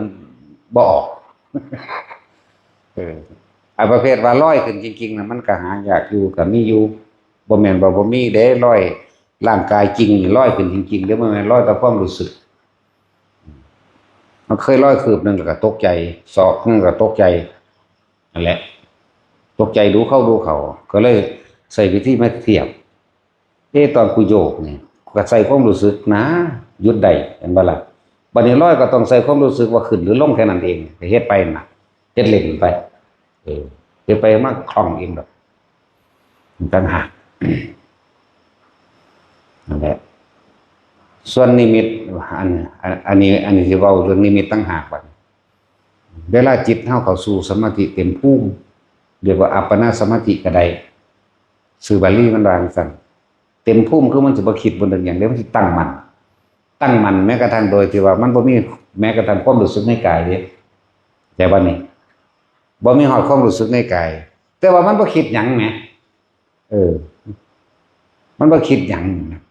บ่ออก เออ อันประเภทว่าลอยขึ้นจริงๆ น่ะ มันก็หายากอยู่ ก็มีอยู่ บ่แม่นว่าบ่มีเด้ ลอย ร่างกายจริงนี่ลอยขึ้นจริงๆ เด้ บ่แม่นลอยแต่ความรู้สึก มันเคยลอยคืบหนึ่งแล้วก็ตกใจ ศอกหนึ่งก็ตกใจ นั่นแหละ ตกใจดูเข้าดูเข้า ก็เลยใช้วิธีมาเทียบ เอ๊ะ ตอนกูโยกนี่ ค ก็ใส่ความรู้สึกนะ หยุดได้ เห็นบ่ล่ะ บัดนี้ลอยก็ต้องใส่ความรู้สึกว่าขึ้นหรือลงแค่นั้นเอง ก็เฮ็ดไปน่ะ เฮ็ดเล่นไป เออ เฮ็ดไปมาคล่องเองดอก ต่างหาก นั่นแหละ ส่วนนิมิต อัน อัน อันนี้ อันนี้สิเว้าเรื่องนิมิตต่างหากบัดนี้ เวลาจิตเฮาเข้าสู่สมาธิเต็มภูมิ เรียกว่าอัปปนาสมาธิก็ได้ ชื่อบาลีมันว่าจั่งซั้น เต็มภูมิคือมันสิบ่คิดบ่นึกหยังเด้ มันสิตั้งมั่น ตั้งมั่นแม้กระทั่งโดยที่ว่ามันบ่มีแม้กระทั่งความรู้สึกในกายเด้ แต่ว่านี่ บ่มีฮอดความรู้สึกในกาย แต่ว่ามันบ่คิดหยังแหม เออ มันบ่คิดหยังนะ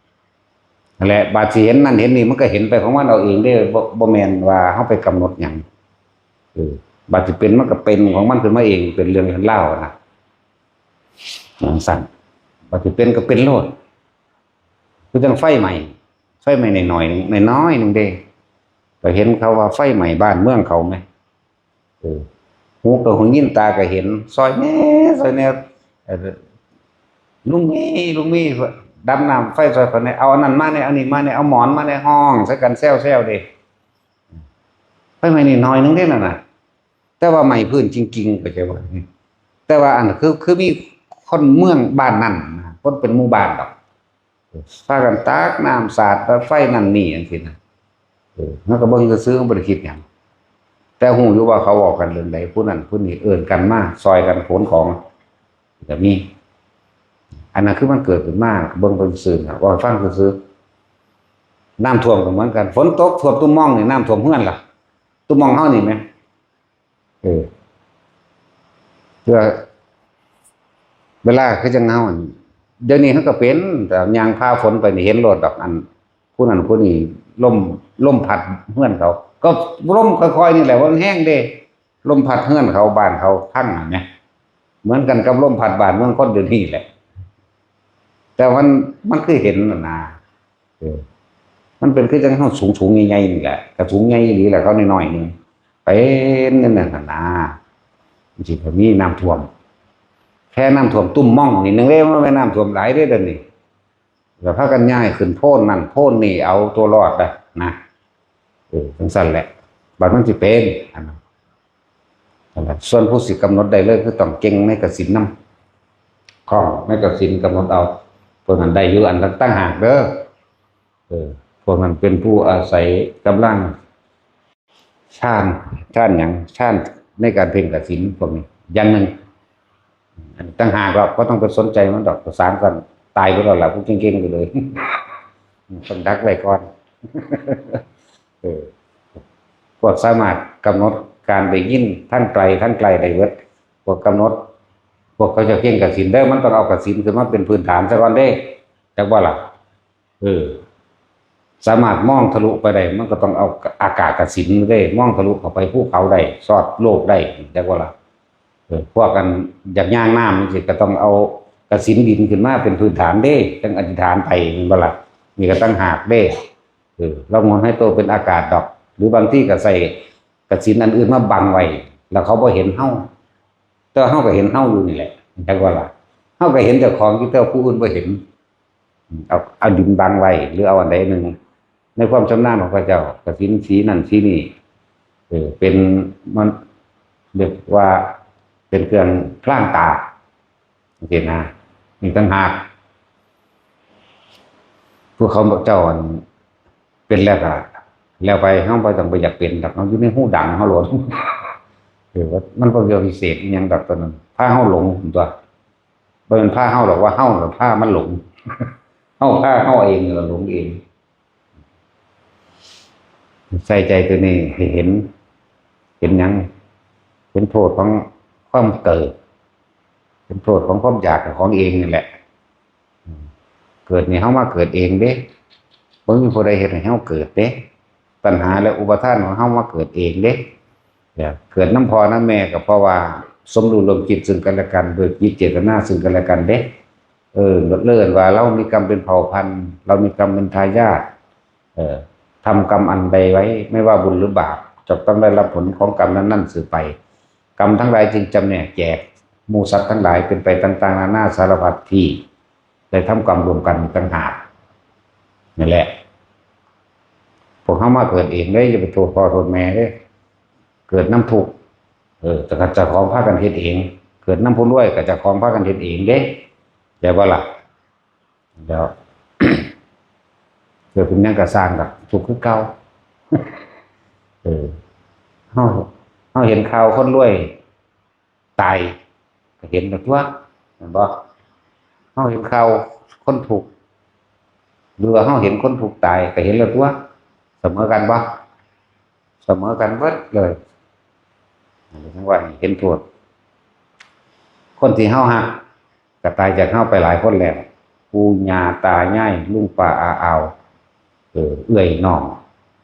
นั่นแหละ บาดสิเห็นนั่นเห็นนี่ มันก็เห็นไปของมันเอาเองเด้ บ่ บ่แม่นว่าเฮาไปกำหนดหยัง เออ บาดสิเป็นมันก็เป็นของมันขึ้นมาเอง เป็นเรื่องเป็นราวนะ จั่งซั้น บาดสิเป็นก็เป็นโลด คือจั่งไฟไหม้ ไฟไหม้น้อยๆหนึ่ง น้อยๆหนึ่งเด้ ก็เห็นเขาว่าไฟไหม้บ้านเมืองเขาแหม เออ หูก็หูยิน ตาก็เห็น ซอยแหน่ ซอยแหน่ เออ ลุงมี ลุงมี ดำน้ำไฟซอยข้อยแหน่ เอาอันนั้นมาแหน่ เอานี่มาแหน่ เอาหมอนมาแหน่ ฮ้องใส่กันแซวๆเด้ ไฟไหม้น้อยๆหนึ่งเด้นั่นน่ะ แต่ว่าไหม้พื้นจริงๆ เข้าใจบ่ แต่ว่าอันคือ คือมีคนเมืองบ้านนั่นนะ คนเป็นหมู่บ้านดอก พากันตักน้ำสาดไฟนั่นนี่จั่งซี้นะ เออ เฮาก็เบิ่งซื่อๆ บ่ได้คิดหยัง แต่ฮู้อยู่ว่าเขาเว้ากันเรื่องใด ผู้นั้นผู้นี้เอิ้นกันมาซอยกันขนของ ก็มี อันนั้นคือมันเกิดขึ้นมา เบิ่งไปซื่อๆ เว้าให้ฟังซื่อๆ น้ำท่วมก็เหมือนกัน ฝนตกท่วมตุ้มม่องนี่ น้ำท่วมเฮือนล่ะ ตุ้มม่องเฮานี่แหม เออ เพื่อ เวลาคือจั่งเฮาอัน เดี๋ยวนี้เฮาก็เป็น แต่ย่างผ่าฝนไปนี่เห็นโลดดอก อัน ผู้นั้นผู้นี้ ลม ลมพัดเฮือนเขา ก็ลมค่อยๆนี่แหละ ว่ามันแฮงเด้ ลมพัดเฮือนเขา บ้านเขาพังหั่นแหม เหมือนกันกับลมพัดบ้านเมืองคนเดี๋ยวนี้แหละ แต่มัน มันคือเห็นน่ะนะ เออ มันเป็นคือจั่งเฮาสูงๆใหญ่ๆนี่แหละ ก็สูงใหญ่อีหลีแหละ เขาน้อยๆหนึ่ง เป็นนั่นน่ะนะ มันสิก็มีน้ำท่วม แค่น้ำท่วมตุ้มม่องนิดนึงเด้ มันบ่แม่นน้ำท่วมหลายเด้เดี๋ยวนี้ แล้วพากันย้ายขึ้นโพนนั่นโพนนี่ เอาตัวรอดนะ นะ เออ จั่งซั้นแหละ บัดมันสิเป็น อันนั้น นั่นแหละ ส่วนผู้สิกำหนดได้เลย คือต้องเก่งในกสิณนำ คล่องในกสิณ กำหนดเอา พวกนั้นได้อยู่อันต่างหากเด้อ เออ พวกนั้นเป็นผู้อาศัยกำลังฌาน ฌานหยัง ฌานในการเพ่งกสิณพวกนี้ อย่างหนึ่ง อันต่างหาก เราก็ต้องไปสนใจมันดอก ภาษากันตายไปแล้วล่ะ ผู้เก่งๆไปเลย ต้องดักไว้ก่อน เออ พวกสามารถกำหนดการได้ยินทั้งไกลทั้งใกล้ได้เบิด พวกกำหนด พวกเขาจะเก่งกสิณเด้อ มันต้องเอากสิณขึ้นมาเป็นพื้นฐานซะก่อนเด้ จักบ่ล่ะ เออ สามารถมองทะลุไปได้ มันก็ต้องเอาอากาศกสิณเด้ มองทะลุเข้าไปภูเขาได้ สอดโลกได้ จักบ่ล่ะ เออ พวกกันอยากย่างน้ำจั่งซี้ ก็ต้องเอากสิณดินขึ้นมาเป็นพื้นฐานเด้ จั่งอธิษฐานไป แม่นบ่ล่ะ นี่ก็ต่างหากเด้ เออ เรามองให้โตเป็นอากาศดอก หรือบางที่ก็ใส่กสิณอันอื่นมาบังไว้ แล้วเขาบ่เห็นเฮา แต่เฮาก็เห็นเฮาอยู่นี่แหละ จักว่าล่ะ เฮาก็เห็นเจ้าของอยู่ แต่ผู้อื่นบ่เห็น เอา เอาดินบังไว้ หรือเอาอันใดหนึ่ง ในความชำนาญของพระเจ้า กสิณสีนั่นสีนี่ เออ เป็น มัน เรียกว่าเป็นเครื่องพรางตา จั่งซี้นะ นี่ต่างหาก ผู้เขาเจ้าอันเป็นแล้วก็แล้วไป เฮาบ่ต้องไปอยากเป็นดอก เฮาอยู่ในฮูดังเฮาโลด เออ ว่ามันบ่เกี่ยวพิเศษอีหยังดอก ตัวนั้น พาเฮาหลงตัว บ่แม่นพาเฮาดอก ว่าเฮาน่ะพามันหลง เฮาพาเฮาเองน่ะหลงเอง ใส่ใจตัวนี้ให้เห็น เห็นหยัง เห็นโทษของความเกิด เห็นโทษของความอยากของเองนี่แหละ เกิดนี่เฮามาเกิดเองเด้ บ่มีผู้ใดเฮ็ดให้เฮาเกิดเด้ ตัณหาและอุปาทานของเฮามาเกิดเองเด้ เนี่ย เกิดนำพ่อนำแม่ก็เพราะว่าสมรู้ร่วมคิดซึ่งกันและกัน โดยจิตเจตนาซึ่งกันและกันเด้ เออ เอิ้นว่าเรามีกรรมเป็นเผ่าพันธุ์ เรามีกรรมเป็นทายาท เออ ทำกรรมอันใดไว้ ไม่ว่าบุญหรือบาป จะต้องได้รับผลของกรรมนั้นๆสืบไป กรรมทั้งหลายจึงจำแนกแจกหมู่สัตว์ทั้งหลายเป็นไปต่างๆนานาสารพัดที่ ได้ทำกรรมร่วมกันต่างหาก นั่นแหละ พวกเฮามาเกิดเองเด้ อย่าไปโทษพ่อโทษแม่เด้ เกิดนำทุกข์ เออ แต่ก็เจ้าของพากันเฮ็ดเอง เกิดนำผู้รวยก็เจ้าของพากันเฮ็ดเองเด้ แต่ว่าล่ะ แล้ว เกิดเป็นหยังก็ซ่างก็ทุกข์คือเก่า เออ เฮา เฮาเห็นข่าวคนรวย ตาย ก็เห็นแล้วตั๊ว แม่นบ่ เฮาเห็นข่าวคนทุกข์ หรือว่าเฮาเห็นคนทุกข์ตาย ก็เห็นแล้วตั๊ว เสมอกันบ่ เสมอกันเบิดเลย อันนี้จั่งว่าให้เห็นโทษ คนที่เฮาฮัก ก็ตายจากเฮาไปหลายคนแล้ว ปู่ย่าตายาย ลุงป้าอาอาว เออ เอื้อยน้อง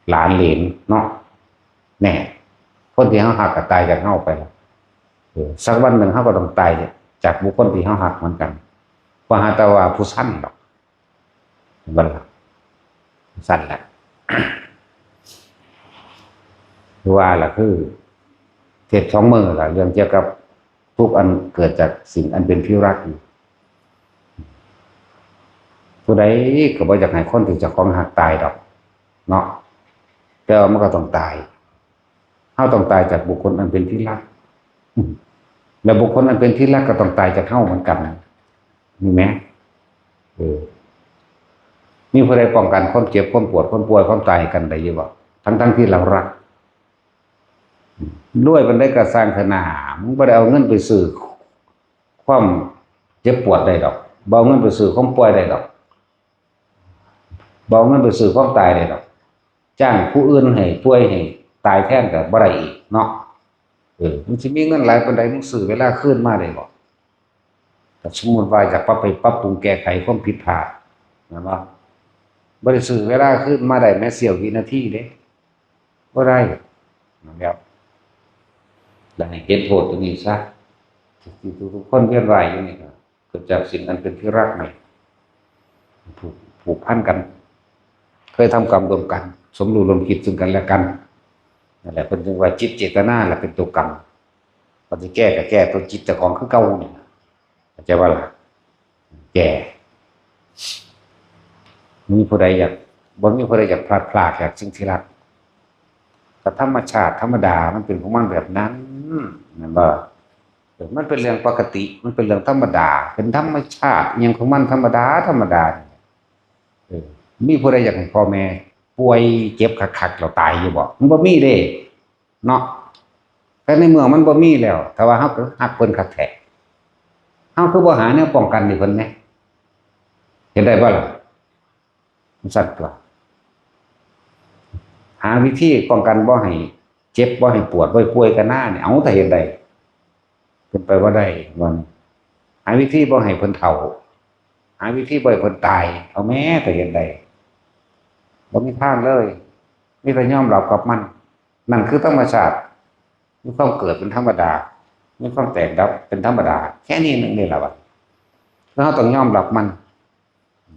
หลานเหลนเนาะ แน่ คนที่เฮาฮักก็ตายจากเฮาไปแล้ว เออ สักวันหนึ่งเฮาก็ต้องตายจากบุคคลที่เฮาฮักเหมือนกัน บ่หาแต่ว่าผู้สั้นดอก เห็นบ่ล่ะ สั้นแหละ ว่าล่ะคือ เทศน์สองมื้อล่ะ เรื่องเกี่ยวกับทุกข์อันเกิดจากสิ่งอันเป็นที่รักนี่ ผู้ใดก็บ่อยากให้คนที่เจ้าของฮักตายดอก เนาะ แต่ว่ามันก็ต้องตาย เฮาต้องตายจากบุคคลอันเป็นที่รัก อืม และบุคคลอันเป็นที่รักก็ต้องตายจากเฮาเหมือนกันนะ มีไหม เออ มีผู้ใดป้องกันความเจ็บ ความปวด ความป่วย ความตายกันได้อยู่บ่ ทั้งๆที่เรารัก รวยปานใดก็ซ่างเถาะนา มึงบ่ได้เอาเงินไปซื้อความเจ็บปวดได้ดอก บ่เอาเงินไปซื้อความป่วยได้ดอก บ่เอาเงินไปซื้อความตายได้ดอก จ้างผู้อื่นให้ป่วยให้ตายแทนก็บ่ได้อีกเนาะ เออ มึงสิมีเงินหลายปานใด มึงซื้อเวลาคืนมาได้บ่ ถ้าสมมุติว่าอยากปรับ ไปปรับปรุงแก้ไขความผิดพลาด แม่นบ่ บ่ได้ซื้อเวลาคืนมาได้แม้เสี้ยววินาทีเด้ บ่ได้ นั่นแหละ แล้วให้เห็นโทษตรงนี้ซะ ที่ทุกๆคนเวียนว่ายอยู่นี่ก็เกิดจากสิ่งอันเป็นที่รักนี่ ผูก ผูกพันกัน เคยทำกรรมร่วมกัน สมรู้ร่วมคิดซึ่งกันและกัน นั่นแหละ เพิ่นจึงว่าจิตเจตนาแหละเป็นตัวกรรม ปฏิแก้ก็แก้ตัวจิตเจ้าของคือเก่านี่ล่ะ เข้าใจบ่ล่ะ แก้ มีผู้ใดอยาก บ่มีผู้ใดอยากพลัดพรากจากสิ่งที่รัก ก็ธรรมชาติธรรมดา มันเป็นของมันแบบนั้น แม่นบ่ เออ มันเป็นเรื่องปกติ มันเป็นเรื่องธรรมดา เป็นธรรมชาติอิหยังของมันธรรมดา ธรรมดา เออ มีผู้ใดอยากให้พ่อแม่ป่วยเจ็บคักๆ แล้วตายอยู่บ่ มันบ่มีเด้ เนาะ แต่ในเมื่อมันบ่มีแล้ว ถ้าว่าเฮาก็ฮักเพิ่นคักแท้ เฮาคือบ่หาแนวป้องกันให้เพิ่นแหน่ เฮ็ดได้บ่ล่ะ มันสั่นตั๊ว หาวิธีป้องกันบ่ให้เจ็บ บ่ให้ปวด บ่ให้ป่วยกันหน้านี่ เอา ถ้าเฮ็ดได้ เป็นไปบ่ได้ ว่านี่ หาวิธีบ่ให้เพิ่นเฒ่า หาวิธีบ่ให้เพิ่นตาย เอาแหม่ ถ้าเฮ็ดได้ บ่มีทางเลย มีแต่ยอมรับกับมัน นั่นคือธรรมชาติ มีความเกิดเป็นธรรมดา มีความแตกดับเป็นธรรมดา แค่นี้นึงนี่แหละวะ แล้วเราต้องยอมรับมัน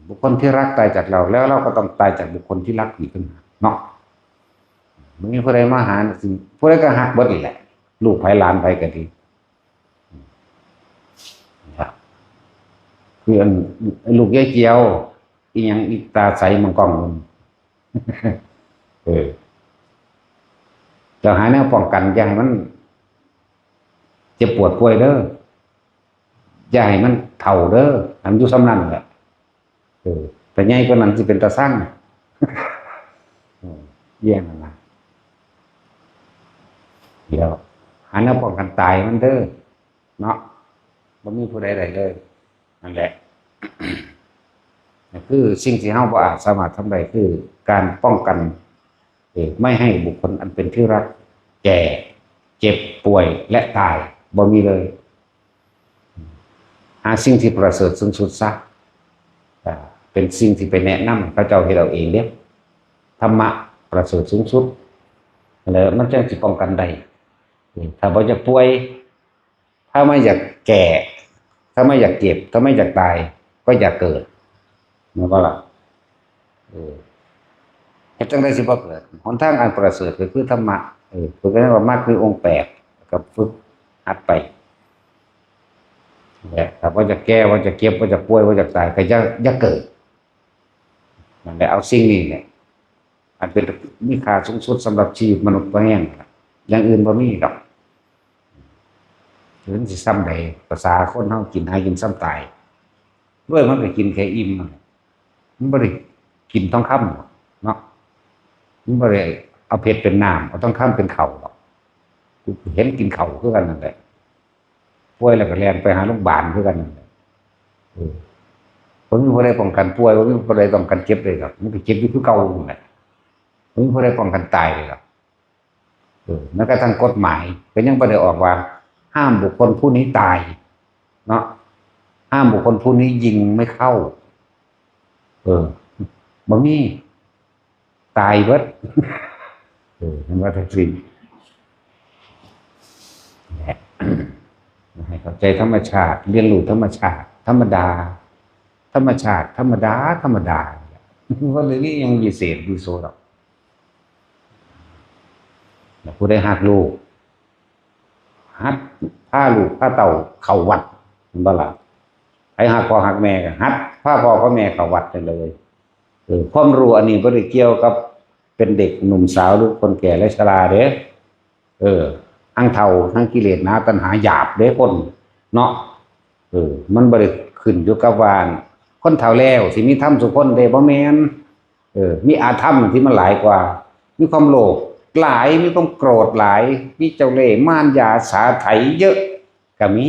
บุคคลที่รักตายจากเรา แล้วเราก็ต้องตายจากบุคคลที่รักอีกต่างหากเนาะ มันมีผู้ใดมาหา ผู้ใดก็ฮักเบิดนี่แหละ ลูกไผหลานไผก็ดี ครับ คืออัน ลูกยายเจียว อีหยัง อีตาใสมังกร เออ เจ้าหาแนวป้องกัน อย่าให้มัน เจ็บปวดป่วยเด้อ อย่าให้มันเฒ่าเด้อ ให้มันอยู่ส่ำนั้นแหละ เออ แต่ใหญ่กว่านั้นสิเป็นตาซัง เออ แย่นั่นล่ะ เดี๋ยว หาแนวป้องกันตายมันเด้อ เนาะ บ่มีผู้ใดได้เลย นั่นแหละ คือสิ่งที่เราบ่อาจสามารถทำได้คือการป้องกัน เอ่อ ไม่ให้บุคคลอันเป็นที่รักแก่ เจ็บป่วย และตาย บ่มีเลย หาสิ่งที่ประเสริฐสูงสุดซะ อ่า เป็นสิ่งที่ไปแนะนำเขาเจ้าเฮ็ดเอาเองเด้ ธรรมะประเสริฐสูงสุด แล้วมันจั่งสิป้องกันได้ ถ้าบ่อยากป่วย ถ้าไม่อยากแก่ ถ้าไม่อยากเจ็บ ถ้าไม่อยากตาย ก็อย่าเกิด แม่นบ่ล่ะ เออ เฮ็ดจั่งใดสิบ่เกิด หนทางอันประเสริฐก็คือธรรมะ เออ เพิ่นก็เรียกว่ามรรคมีองค์แปด ก็ฝึกหัดไป และถ้าบ่อยากแก่ บ่อยากเจ็บ บ่อยากป่วย บ่อยากตาย ก็อย่า อย่าเกิด นั่นแหละ เอาสิ่งนี้เนี่ย อันเป็นมีค่าสูงสุดสำหรับชีวิตมนุษย์บ่แฮงล่ะ อย่างอื่นบ่มีดอก มันสิส่ำใด ภาษาคนเฮากินหากินส่ำตาย รวยมันก็กินแค่อิ่มนั่นแหละ มันบ่ได้กินทองคำหรอกเนาะ มันบ่ได้เอาเพชรเป็นน้ำ เอาทองคำเป็นข้าวหรอก กูเห็นกินข้าวคือกันนั่นแหละ ป่วยแล้วก็แล่นไปหาโรงพยาบาลคือกันนั่นแหละ เออ บ่มีผู้ใดป้องกันป่วย บ่มีผู้ใดป้องกันเจ็บเลยหรอก มันก็เจ็บอยู่คือเก่านั่นแหละ บ่มีผู้ใดป้องกันตายเลยหรอก เออ แม้กระทั่งกฎหมายก็ยังบ่ได้ออกว่า ห้ามบุคคลผู้นี้ตาย เนาะ ห้ามบุคคลผู้นี้ยิงไม่เข้า เออ บ่มี ตายเบิด เออ เห็นว่าทักษิณแหละ ให้เข้าใจธรรมชาติ เรียนรู้ธรรมชาติ ธรรมดา ธรรมชาติ ธรรมดา ธรรมดา บ่ได้มีหยังวิเศษวิโสดอก แล้วผู้ใดฮักลูก ฮักพาลูกพาเต้าเข้าวัด แม่นบ่ล่ะ ไผฮักพ่อฮักแม่ก็ฮักพาพ่อพาแม่เข้าวัดได้เลย เออ ความรู้อันนี้บ่ได้เกี่ยวกับเป็นเด็กหนุ่มสาวหรือคนแก่และชราเด้ เออ ทั้งเฒ่าทั้งกิเลสหนาตัณหาหยาบเด้คนเนาะ เออ มันบ่ได้ขึ้นอยู่กับว่า คนเฒ่าแล้วสิมีธรรมซุคนเด้ บ่แม่น เออ มีอาธรรมที่มันหลายกว่า มีความโลภหลาย มีความโกรธหลาย มีเจ้าเล่ห์มารยาสาไถเยอะก็มี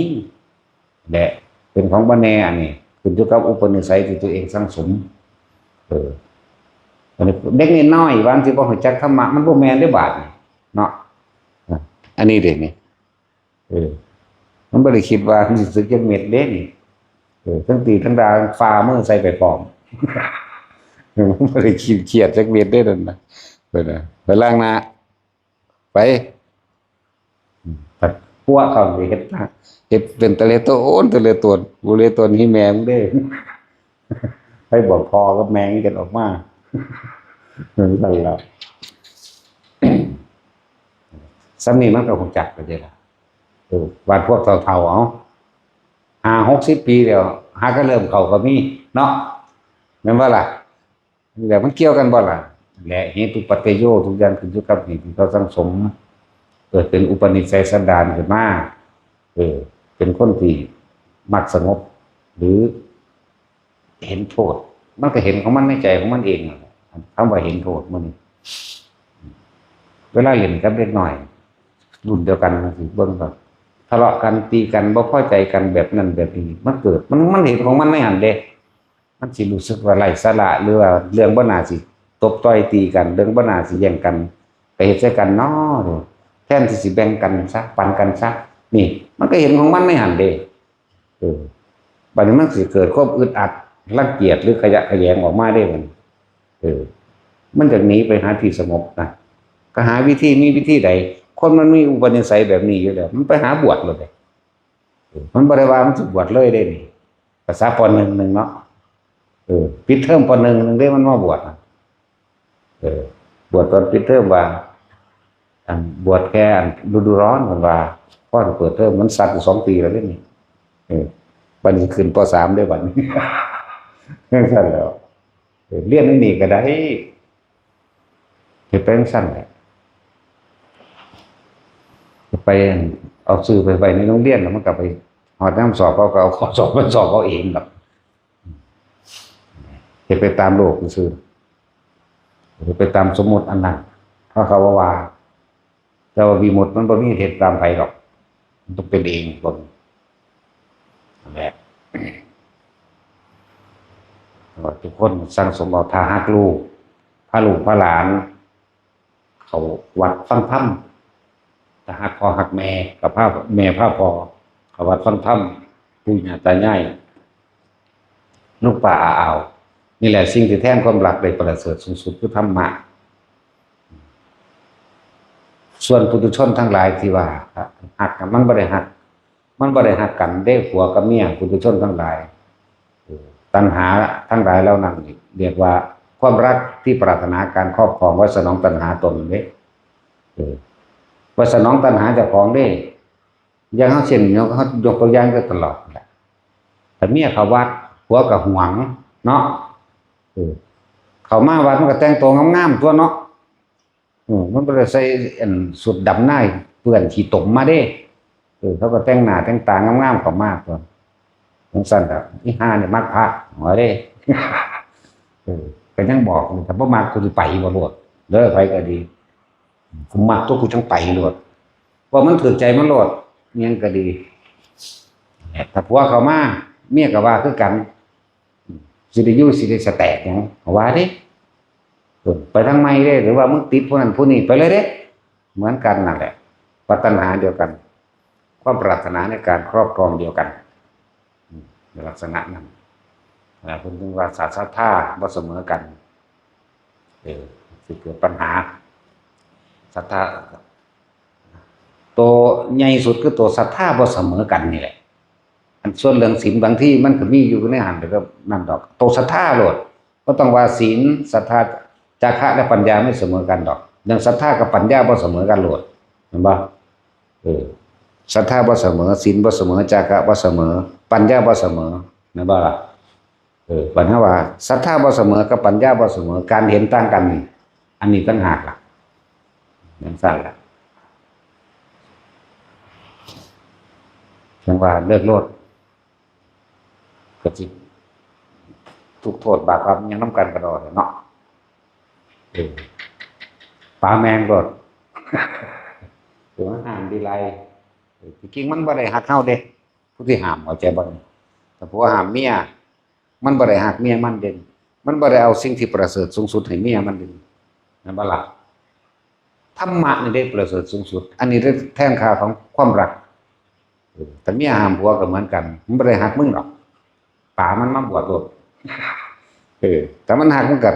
และเป็นของบ่แน่ อันนี้ ขึ้นอยู่กับอุปนิสัยที่ตัวเองสั่งสม เออ อันนี้เด็กน้อยๆ ว่ามันสิบ่รู้จักธรรมะ มันบ่แม่นเด้บาดนี่ เนาะ อันนี้เด้นี่ เออ มันบ่ได้คิดว่ามันสิสึกจักเม็ดเด้นี่ เออ ทั้งตีทั้งด่า ทั้งฝ่ามือใส่ไปพร้อม มันบ่ได้คิดเครียดจักเม็ดเด้นั่นนะ เพิ่นน่ะ ไปล้างหน้า ไป อืม ปัดปัวเข้าไปเฮ็ดหน้า เฮ็ดเป็นตะเลโตน ตะเลโตน กูเลโตนให้แม่มึงเด้ ให้บอกพ่อกับแม่มึงกันออกมา นั่นแหละ ส่ำนี้มันก็รู้จักไปเด้ล่ะ เออ บาดพวกเฒ่าๆ เอา ห้าหกสิบปีแล้ว หาก็เริ่มเข้าก็มีเนาะ แม่นบ่ล่ะ แล้วมันเกี่ยวกันบ่ล่ะ และเหตุปัจจโย ทุกอย่างขึ้นอยู่กับเหตุที่เขาสั่งสม เกิดเป็นอุปนิสัยสันดานขึ้นมา เออ เป็นคนที่มักสงบ หรือ เห็นโทษ มันก็เห็นของมันในใจของมันเองนั่นแหละ คำว่าเห็นโทษมันนี่ เวลาเล่นกับเด็กน้อย รุ่นเดียวกันจังซี้ เบิ่งก็ทะเลาะกัน ตีกัน บ่พอใจกัน แบบนั้นแบบนี้ มันเกิด มัน มันเห็นของมันในหั้นเด้ มันสิรู้สึกว่าไร้สาระ หรือว่าเรื่องบ่น่าสิตบต่อยตีกัน เรื่องบ่น่าสิแย่งกัน ไปเฮ็ดใส่กันน้อ แทนที่สิแบ่งกันซะ ปันกันซะ นี่ มันก็เห็นของมันในหั้นเด้ เออ บัดนี้มันสิเกิดความอึดอัด รังเกียจ หรือขยะแขยงออกมาเด้บัดนี้ เออ มันอยากหนีไปหาที่สงบนะ ก็หาวิธี มีวิธีใด คนมันมีอุปนิสัยแบบนี้อยู่แล้ว มันไปหาบวชเลยเด้ เออ มันบ่ได้ว่ามันสิบวชเลยเด้นี่ ภาษา ป.หนึ่ง หนึ่งเนาะ เออ ปิดเทอม ป.หนึ่ง หนึ่งเด้ มันมาบวชนะ เออ บวชตอนปิดเทอมว่า อัน บวชแค่อันฤดูร้อน มันว่า พอเปิดเทอมมันสัตว์อยู่สองปีแล้วเด้นี่ เออ บัดนี้ขึ้น ป.สาม เด้บัดนี้ จังซั่นแหล้ว เออ เรียนในนี่ก็ได้ เฮ็ดไปจังซั่นแหละ ไปเอาชื่อไปไว้ในโรงเรียน แล้วมันก็ไปฮอดยามสอบ เขาก็เอาข้อสอบมาสอบเอาเองดอก เฮ็ดไปตามโลกซื่อๆ เฮ็ดไปตามสมมุติอันนั้น เพราะเขาว่า แต่ว่าวิมุตติมันบ่มีเฮ็ดตามไผดอก มันต้องเป็นเองก่อน นั่นแหละ ทุกคนสั่งสมเอา ถ้าฮักลูก พาลูกพาหลาน เข้าวัดฟังธรรม ถ้าฮักพ่อฮักแม่ ก็พาแม่พาพ่อเข้าวัดฟังธรรม ปู่ย่าตายาย ลูกป้าอาอาว นี่แหละสิ่งที่แทนความรักได้ประเสริฐสูงสุดคือธรรมะ ส่วนปุถุชนทั้งหลายที่ว่าฮัก มันบ่ได้ฮัก มันบ่ได้ฮักกันเด้ ผัวกับเมีย ปุถุชนทั้งหลาย เออ ตัณหาทั้งหลายเหล่านั้นนี่ เรียกว่าความรักที่ปรารถนาการครอบครองไว้สนองตัณหาตนเด้ เออ ไว้สนองตัณหาเจ้าของเด้ อย่างเฮาเช่น ยก ยกตัวอย่างก็ตลอดนั่นแหละ แต่เมียเข้าวัด ผัวก็หวงเนาะ เออ เข้ามาวัดมันก็แต่งตัวงามๆ ตัวเนาะ อืม มันบ่ได้ใส่อันสุดดำหน้าเปื้อนขี้ตมมาเด้ เออ เขาก็แต่งหน้าแต่งตางามๆ เข้ามาตัว จั่งซั่นล่ะ อีห่านี่มักพระ หัวเด้ เออ ก็ยังบอกอยู่ ถ้าบ่มักกูสิไปบ่โลด เด้อ ไผก็ดี กูมักตัวกูจั่งไปโลด ว่ามันถืกใจมันโลด อิหยังก็ดี ถ้าผัวเข้ามา เมียก็ว่าคือกัน สิได้อยู่สิได้สแตกหยัง ว่าเด้ เออ ไปทางใหม่เด้ หรือว่ามึงติดผู้นั้นผู้นี้ไปเลยเด้ เหมือนกันนั่นแหละ ว่าตัณหาเดียวกัน ความปรารถนาในการครอบครองเดียวกัน อืม ในลักษณะนั้น อ่า เพิ่นถึงว่าศาสตร์ศรัทธาบ่เสมอกัน เออ สิเกิดปัญหา ศรัทธา ตัวใหญ่สุดคือตัวศรัทธาบ่เสมอกันนี่แหละ อันส่วนเรื่องศีลบางทีมันก็มีอยู่ในหั้น แต่ก็นั่นดอก ตัวศรัทธาโลด บ่ต้องว่าศีล ศรัทธา จาคะและปัญญาไม่เสมอกันดอก เรื่องศรัทธากับปัญญาบ่เสมอกันโลด เห็นบ่ เออ ศรัทธาบ่เสมอ ศีลบ่เสมอ จาคะบ่เสมอ ปัญญาบ่เสมอ เห็นบ่ล่ะ เออ ปัญหาว่าศรัทธาบ่เสมอกับปัญญาบ่เสมอ การเห็นต่างกันนี่ อันนี้ต่างหากล่ะ จั่งซั่นล่ะ จั่งว่าเลิกโลด ก็สิทุกข์โทษบาปกรรมยังนำกันกะดอเนาะ เออ ปาแมงโลด ตัวมันห้ามดีไร เออ ที่จริงมันบ่ได้ฮักเฮาเด้ ผู้ที่ห้าม เข้าใจบ่นี่ แต่ผัวห้ามเมีย มันบ่ได้ฮักเมียมันเด้ มันบ่ได้เอาสิ่งที่ประเสริฐสูงสุดให้เมียมันเด้ แม่นบ่ล่ะ ธรรมะนี่เด้ประเสริฐสูงสุด อันนี้เด้แท่งค่าของความรัก เออ แต่เมียห้ามผัวก็เหมือนกัน มันบ่ได้ฮักมึงดอก ปามันมาบวชโลด เออ แต่มันฮักมันก็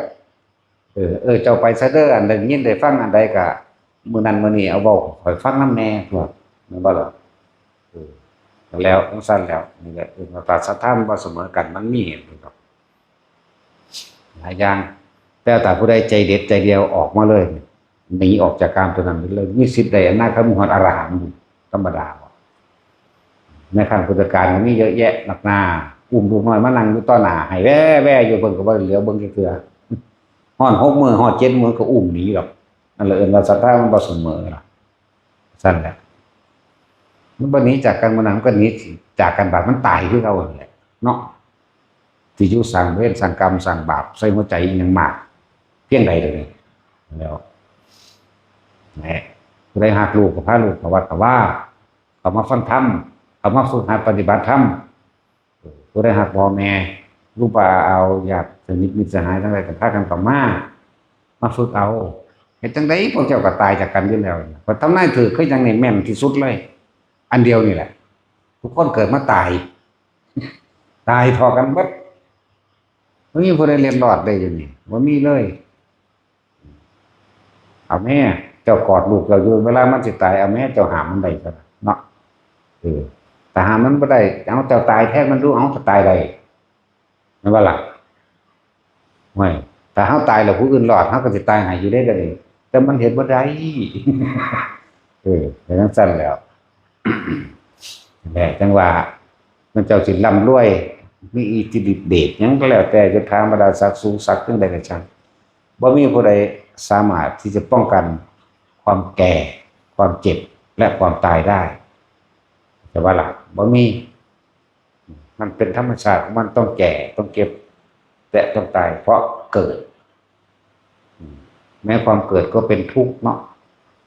เออ เออ เจ้าไปซะเด้อ อันได้ยินได้ฟังอันใดก็ มื้อนั้นมื้อนี้เอาเว้าให้ข้อยฟังนำแหน่ พวก แม่นบ่ล่ะ เออ แล้วจั่งซั่นแล้ว นี่แหละ เออ ศรัทธามันบ่เสมอกัน มันมีเหตุผลดอก หลายอย่าง แต่ถ้าผู้ใดใจเด็ดใจเดียวออกมาเลย หนีออกจากกามตัวนั้นไปเลย มีสิทธิ์ได้อนาคามิฮอดอรหันต์ ธรรมดาบ่ ในครั้งพุทธกาลก็มีเยอะแยะนักหนา อุ้มลูกน้อยมานั่งอยู่ต่อหน้า ให้แว่ๆ อยู่ เพิ่นก็บ่ได้เหลียวเบิ่งจักเทื่อ ฮอดหกมื้อ ฮอดเจ็ดมื้อก็อุ้มหนีดอก นั่นแหละเอิ้นว่าศรัทธามันบ่เสมอล่ะ ซั่นแหละ มันบ่หนีจากกันมื้อนั้น มันก็หนีจากกันบาดมันตายคือเก่านั่นแหละ เนาะ ที่อยู่สร้างเวรสร้างกรรมสร้างบาปใส่หัวใจอีหยังมาก เพียงใดเดี๋ยวนี้ แล้ว แหม ผู้ใดฮักลูกก็พาลูกเข้าวัดเข้าวา เข้ามาฟังธรรม เข้ามาฝึกหัดปฏิบัติธรรม ผู้ใดฮักพ่อแม่ ครูบาอาจารย์ ญาติสนิทมิตรสหายทั้งหลายก็พากันเข้ามา มาฝึกเอา เฮ็ดจั่งใดพวกเจ้าก็ตายจากกันอยู่แล้ว ข้อยทำนายถืกคือจั่งนี่แม่นที่สุดเลย อันเดียวนี่แหละ ทุกคนเกิดมาตาย ตายเท่ากันเบิด บ่มีผู้ใดเล็ดรอดได้อยู่นี่ บ่มีเลย เอาแม่ เจ้ากอดลูกเจ้าอยู่ เวลามันสิตาย เอาแม่ เจ้าห้ามมันได้ซะเนาะ เออ ถ้าห้ามมันบ่ได้ เอาเจ้าตายแทนมันดู เอา ถ้าตายได้ แม่นบ่ล่ะ โอ้ย ถ้าเฮาตายแล้วผู้อื่นรอด เฮาก็สิตายให้อยู่เด้เดี๋ยวนี้ แต่มันเฮ็ดบ่ได้ เออ เป็นจั่งซั่นแหล้ว แหละ จั่งว่า มันเจ้าสิร่ำรวย มีอิทธิฤทธิ์เดชหยังก็แล้วแต่ ยศถาบรรดาศักดิ์สูงสักดิ์จั่งใดก็ช่าง บ่มีผู้ใดสามารถที่จะป้องกันความแก่ ความเจ็บ และความตายได้ แต่ว่าล่ะ บ่มี มันเป็นธรรมชาติของมัน ต้องแก่ ต้องเจ็บ และต้องตาย เพราะเกิด อืม แม้ความเกิดก็เป็นทุกข์เนาะ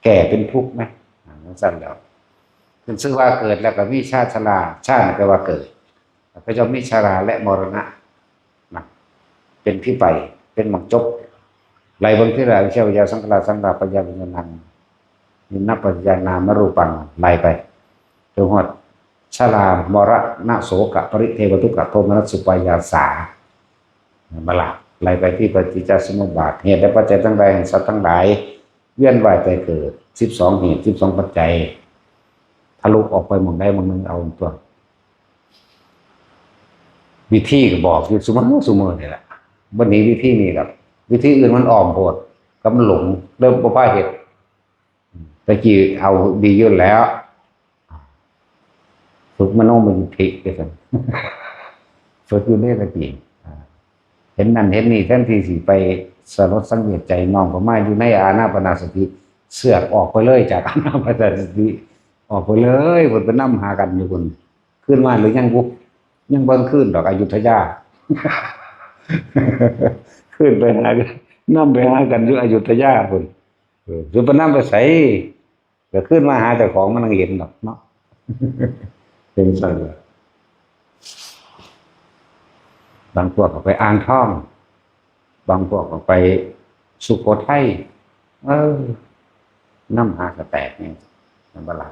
แก่เป็นทุกข์ไหม อ่า จั่งซั่นแหล้ว ขึ้นชื่อว่าเกิดแล้วก็มีชาติชรา ชาติแปลว่าเกิด แล้วก็ย่อมมีชราและมรณะ นะ เป็นที่ไป เป็นหม่องจบ ไล่เบิ่งทีละ อวิชชา ปัจจยา สังขารา สังขาร ปัจจยา วิญญาณัง นินนปัจจยา นามรูปัง ไล่ไป จนฮอด ชรา มรณะ โสกะ ปริเทวะ ทุกขะ โทมนัสสุปายาสา แม่นบ่ล่ะ ไล่ไปที่ปฏิจจสมุปบาท เหตุและปัจจัยทั้งหลายแห่งสัตว์ทั้งหลาย เวียนว่ายตายเกิด สิบสองเหตุ สิบสองปัจจัย ทะลุออกไปหม่องใดหม่องหนึ่งเอาตัว วิธีก็บอกอยู่ซุมื้อซุมื้อนี่แหละ บ่หนีวิธีนี้ดอก วิธีอื่นมันอ้อมโพด ก็มันหลง เลยบ่พาเฮ็ด แต่กี้เอาดีอยู่แล้ว ฝึกมโนมยิทธิไปซั่น ฝึกอยู่เด้ตะกี้ อ่า เห็นนั่นเห็นนี่ แทนที่สิไปสลดสังเวชใจ น้องก็มาอยู่ในอานาปานสติ เสือกออกไปเลยจากอานาปานสติ ออกไปเลย เพิ่นไปนำหากันอยู่พุ่น คืนมาหรือยังบุ ยังบ่คืนดอก อยุธยา คืนไปหา นำไปหากันอยู่อยุธยาพุ่น เออ สิไปนำไปไส ก็คืนมาหาเจ้าของมันยังเห็นดอกเนาะ เป็นซั่นล่ะ บางพวกก็ไปอ่างทอง บางพวกก็ไปสุโขทัย เออ นำหากะแตกนี่ แม่นบ่ล่ะ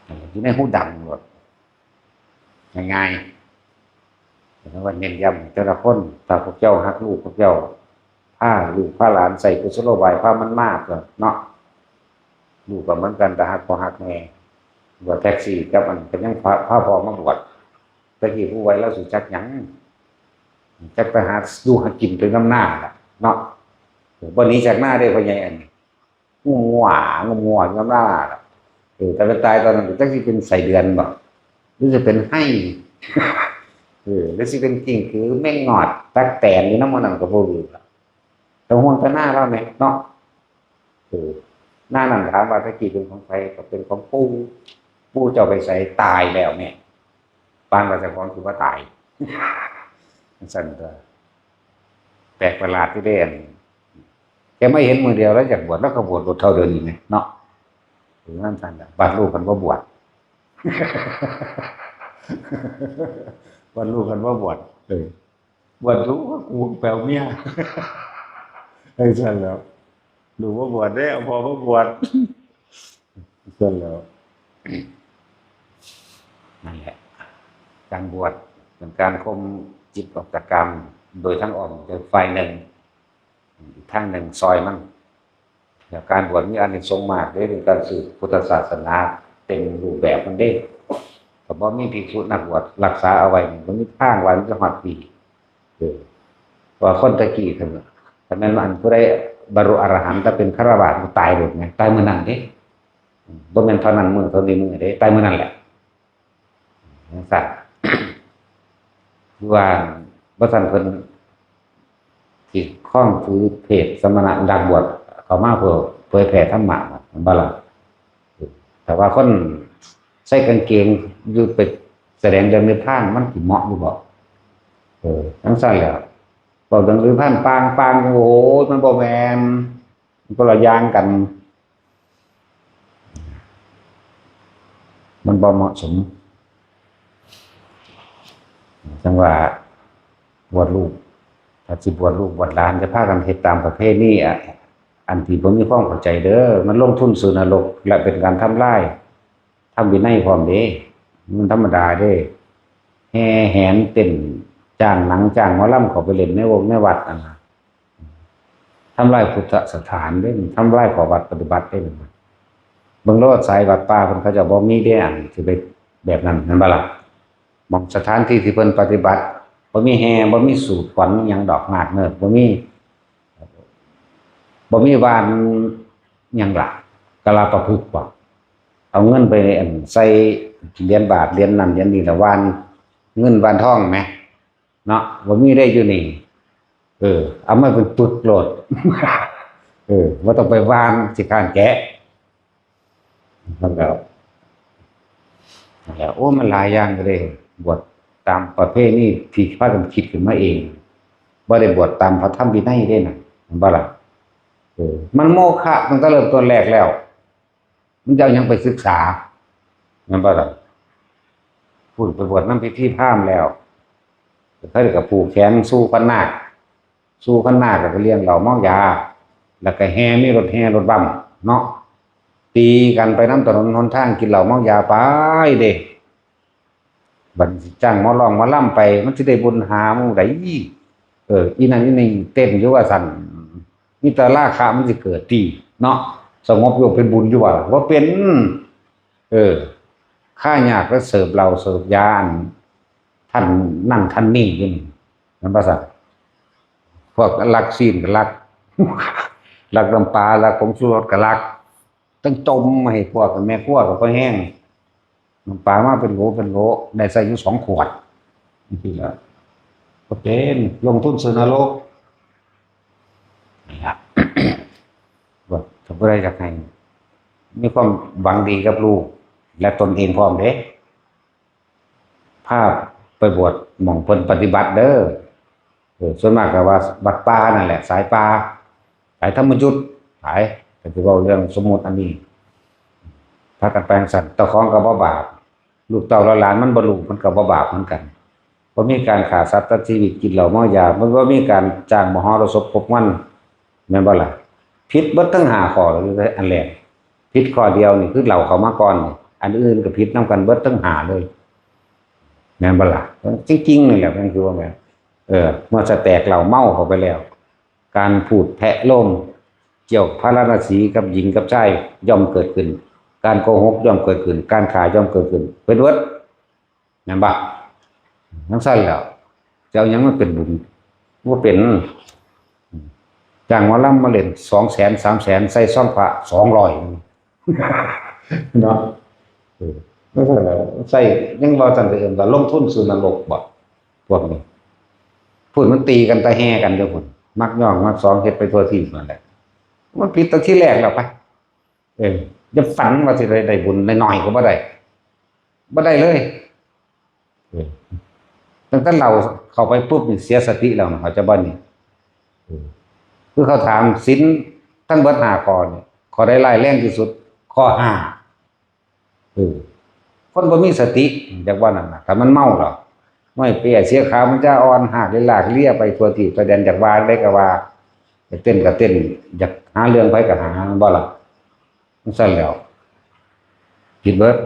เออ อยู่ในหูดังโลด ง่ายๆ แต่ว่าเน้นย้ำให้แต่ละคน ถ้าพวกเจ้าฮักลูกพวกเจ้า พาลูกพาหลานใช้กุศโลบาย พามันมาเถาะเนาะ ลูกก็เหมือนกัน ถ้าฮักพ่อฮักแม่ บวชแท็กซี่กับอันก็ยังพา พาพ่อมาบวช แต่กี้ผู้ไว้ลาวสิจักหยัง จักไปหาอยู่หากินไปนำนาล่ะเนาะ บ่หนีจากนาเด้ พ่อใหญ่อันนี้ งัวงัวอยู่นำนาล่ะ เออ แต่ไปตายตอนนั้นจักสิเป็นไส้เดือนบ่ หรือสิเป็นไฮ่ เออ หรือสิเป็นกิ้งกือ แมงงอด ตั๊กแตนอยู่นำหมู่นั้นก็บ่รู้ล่ะ แต่ห่วงแต่นาลาวแหมเนาะ เออ นานั้นถามว่าแต่กี้เป็นของไผ ก็เป็นของปู่ ปู่เจ้าไปไส ตายแล้วแหม ปานว่าเจ้าของสิบ่ตาย จั่งซั้นตั๊ว แปลกประหลาดอยู่เด้ อันนี้ แกมาเห็นมื้อเดียวลาวอยากบวช ลาวก็บวชโลดเท่าเดี๋ยวนี้แหมเนาะ เออ จั่งซั้นล่ะ บัดลูกเพิ่นบ่บวช บัดลูกเพิ่นบ่บวช เออ บวชดู กูแป๋วเมีย จั่งซั้นแหล้ว ลูกบ่บวชเด้ เอาพ่อมาบวช จั่งซั้นแหล้ว นั่นแหละ การบวชเป็นการข่มจิตออกจากกามโดยทางอ้อม โดยฝ่ายหนึ่ง อีกทางหนึ่งซ่อยมัน แล้วการบวชมีอานิสงส์มากเด้ เป็นการสืบพุทธศาสนาเต็มรูปแบบมันเด้ ก็บ่มีภิกษุนักบวชรักษาเอาไว้นี่ บ่มีทางว่ามันจะฮอดปี เออ ว่าคนแต่กี้เพิ่น คันแม่นว่าอันผู้ใดบรรลุอรหันต์ แต่เป็นฆราวาส มันตายโลดไง ตายมื้อนั้นเด้ บ่แม่นเท่านั้นมื้อ เท่านี้มื้อเด้ ตายมื้อนั้นแหละ จั่งซั้น คือว่าบ่ซั้นเพิ่นสิครองถือเพศสมณะ นักบวชเข้ามาเพื่อเผยแผ่ธรรมะ แม่นบ่ล่ะ ถ้าว่าคนใส่กางเกงอยู่ไปแสดงเรื่องนิพพาน มันสิเหมาะอยู่บ่ เออ จั่งซั้นแหละ เว้าเรื่องนิพพานปางๆ โอ้โห มันบ่แม่น มันคนละอย่างกัน มันบ่เหมาะสม จั่งว่าบวชลูก ถ้าสิบวชลูกบวชหลาน จะพากันเฮ็ดตามประเพณีอะ อันที่บ่มีความเข้าใจเด้อ มันลงทุนสู่นรก และเป็นการทำลายธรรมวินัยพร้อมเด้ มันธรรมดาเด้ แห่แหนเต้น จ้างหนังจ้างหมอลำเข้าไปเล่นในวงในวัดนั่นน่ะ ทำลายพุทธสถานเด้ ทำลายข้อวัดปฏิบัติเด้ เบิ่งโลดสายวัดป่าเพิ่น เขาเจ้าบ่มีเด้ อันสิไปแบบนั้น แม่นบ่ล่ะ หม่องสถานที่ที่เพิ่นปฏิบัติ บ่มีแห่ บ่มีสูตรขวัญอิหยังดอก นาคเนิด บ่มี บ่มีว่านหยังล่ะ กาลาปะพฤกษ์บ่ เอาเงินไปอันใส่เหรียญบาท เหรียญนั่นเหรียญนี่ ละว่านเงินว่านทองแหม เนาะ บ่มีได้อยู่นี่ เออ เอามาเป็นปึกโลด เออ บ่ต้องไปว่าน สิค้านแกะ นั่นแหละ นั่นแหละ โอ้ มันหลายอย่างเลย บวชตามประเพณีที่พากันคิดขึ้นมาเอง บ่ได้บวชตามพระธรรมวินัยเด้นะ แม่นบ่ล่ะ เออ มันโมฆะตั้งแต่เริ่มต้นแรกแล้ว มันจะเอาหยังไปศึกษา แม่นบ่ล่ะ พู้นไปบวชนำพิธีพราหมณ์แล้ว เขาก็ผูกแขนสู่ขันนาค สู่ขันนาคแล้วก็เลี้ยงเหล้าเมายา แล้วก็แห่ มีรถแห่รถบัมเนาะ ตีกันไปนำถนนหนทาง กินเหล้าเมายาไปเด้ บัดนี้สิจ้างหมอร้องหมอลำไป มันสิได้บุญหาหมู่ใด เออ อีนั่นอีนี่เต้นอยู่ว่าซั่น มีแต่ราคะมันสิเกิดติเนาะ สงบอยู่เป็นบุญอยู่บ่ล่ะ บ่เป็น เออ ค่ายากแล้วเสิร์ฟเหล้าเสิร์ฟยาอัน ท่านนั่นท่านนี่อยู่นี่ แม่นบ่ซั่น พวกลักซี้นก็ลัก ลักน้ำปลา ลักผงชูรสก็ลัก ต้องต้มให้พวกแม่ครัวก็พอแห้ง น้ำปลามาเป็นโหลเป็นโหล ได้ใส่อยู่สองขวด จั่งซี้ล่ะ ก็เป็นลงทุนซื้อนรกนะครับ ว่าถ้าผู้ใดอยากให้มีความหวังดีกับลูก และตนเองพร้อมเด้ พาไปบวชหม่องเพิ่นปฏิบัติเด้อ เออ ส่วนมากก็ว่าวัดป่านั่นแหละ สายป่า สายธรรมยุทธ สาย ก็สิเว้าเรื่องสมมุติอันนี้ พากันไปจั่งซั่น เจ้าของก็บ่บาป ลูกเต้าหลานมันบ่รู้ มันก็บ่บาปเหมือนกัน บ่มีการฆ่าสัตว์ตัดชีวิต กินเหล้าเมายา มันบ่มีการจ้างมหรสพครบงาน แม่นบ่ล่ะ ผิดเบิดทั้งห้าข้อเลย อันแรก ผิดข้อเดียวนี่คือเหล้าเข้ามาก่อนนี่ อันอื่นก็ผิดนำกันเบิดทั้งห้าเลย แม่นบ่ล่ะ จริงๆ นี่แหละ มันคือว่าแม่น เออ เมื่อสแตกเหล้าเมาเข้าไปแล้ว การพูดแพะโลม เกี่ยวพาราณสีกับหญิงกับชายย่อมเกิดขึ้น การโกหกย่อมเกิดขึ้น การฆ่าย่อมเกิดขึ้น เป็นเวิร์ด แม่นบ่ จั่งซั่นแหล้ว จะเอาหยังมาเป็นบุญ บ่เป็น จ้างหมอลำมาเล่น สองแสน สามแสน ใส่ซองพระ สองร้อย เนาะ เออ จั่งซั่นแหล้ว ใส่ ยังว่าซั่น เอิ้นว่าลงทุนซื้อนรกบ่ พวกนี้ พูดมันตีกันตะแห่กันอยู่พุ้น มักย่องมักสอง เฮ็ดไปทั่วทีปนั่นแหละ มันผิดตั้งแต่ทีแรกแล้วไป เออ อย่าฝันว่าสิได้ ได้บุญน้อยๆ ก็บ่ได้ บ่ได้เลย เออ ตั้งแต่เหล้าเข้าไปปุ๊บนี่เสียสติแล้วนะ เข้าใจบ่นี่ เออ คือเขาถามศีลทั้งเบิดห้าข้อนี่ ข้อใดร้ายแรงที่สุด ข้อห้า เออ คนบ่มีสติ จักว่านั่นน่ะ ถ้ามันเมาแล้ว ห้วยเปี้ยเสียขาวมันจะอ่อน หากเลยลากเลียไปทั่วทีปทั่วแดน จักว่าได้ก็ว่า อยากเต้นก็เต้น อยากหาเรื่องไผก็หา บ่ล่ะ จั่งซั่นแหล้ว ผิดเบิด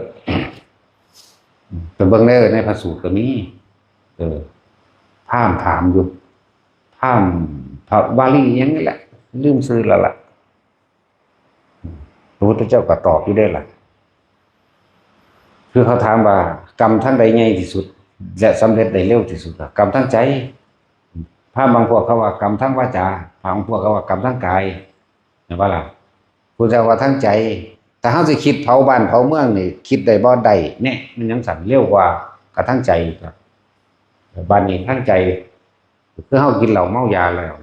ไปเบิ่งเด้อ ในพระสูตรก็มี เออ พราหมณ์ถามอยู่ พราหมณ์ พระวาลีหยังนี่แหละ ลืมชื่อแล้วล่ะ พระพุทธเจ้าก็ตอบอยู่เด้ล่ะ คือเขาถามว่า กรรมทางใดใหญ่ที่สุด และสำเร็จได้เร็วที่สุดล่ะ กรรมทางใจ พราหมณ์บางพวกเขาว่ากรรมทางวาจา บางพวกเขาว่ากรรมทางกาย แม่นบ่ล่ะ พุทธเจ้าว่าทางใจ ถ้าเฮาสิคิดเผาบ้านเผาเมืองนี่ คิดได้บ่ ได้ แน่ มันจั่งซั่น เร็วกว่ากะทางใจครับ บัดนี้ทางใจ คือเฮากินเหล้าเมายาแล้ว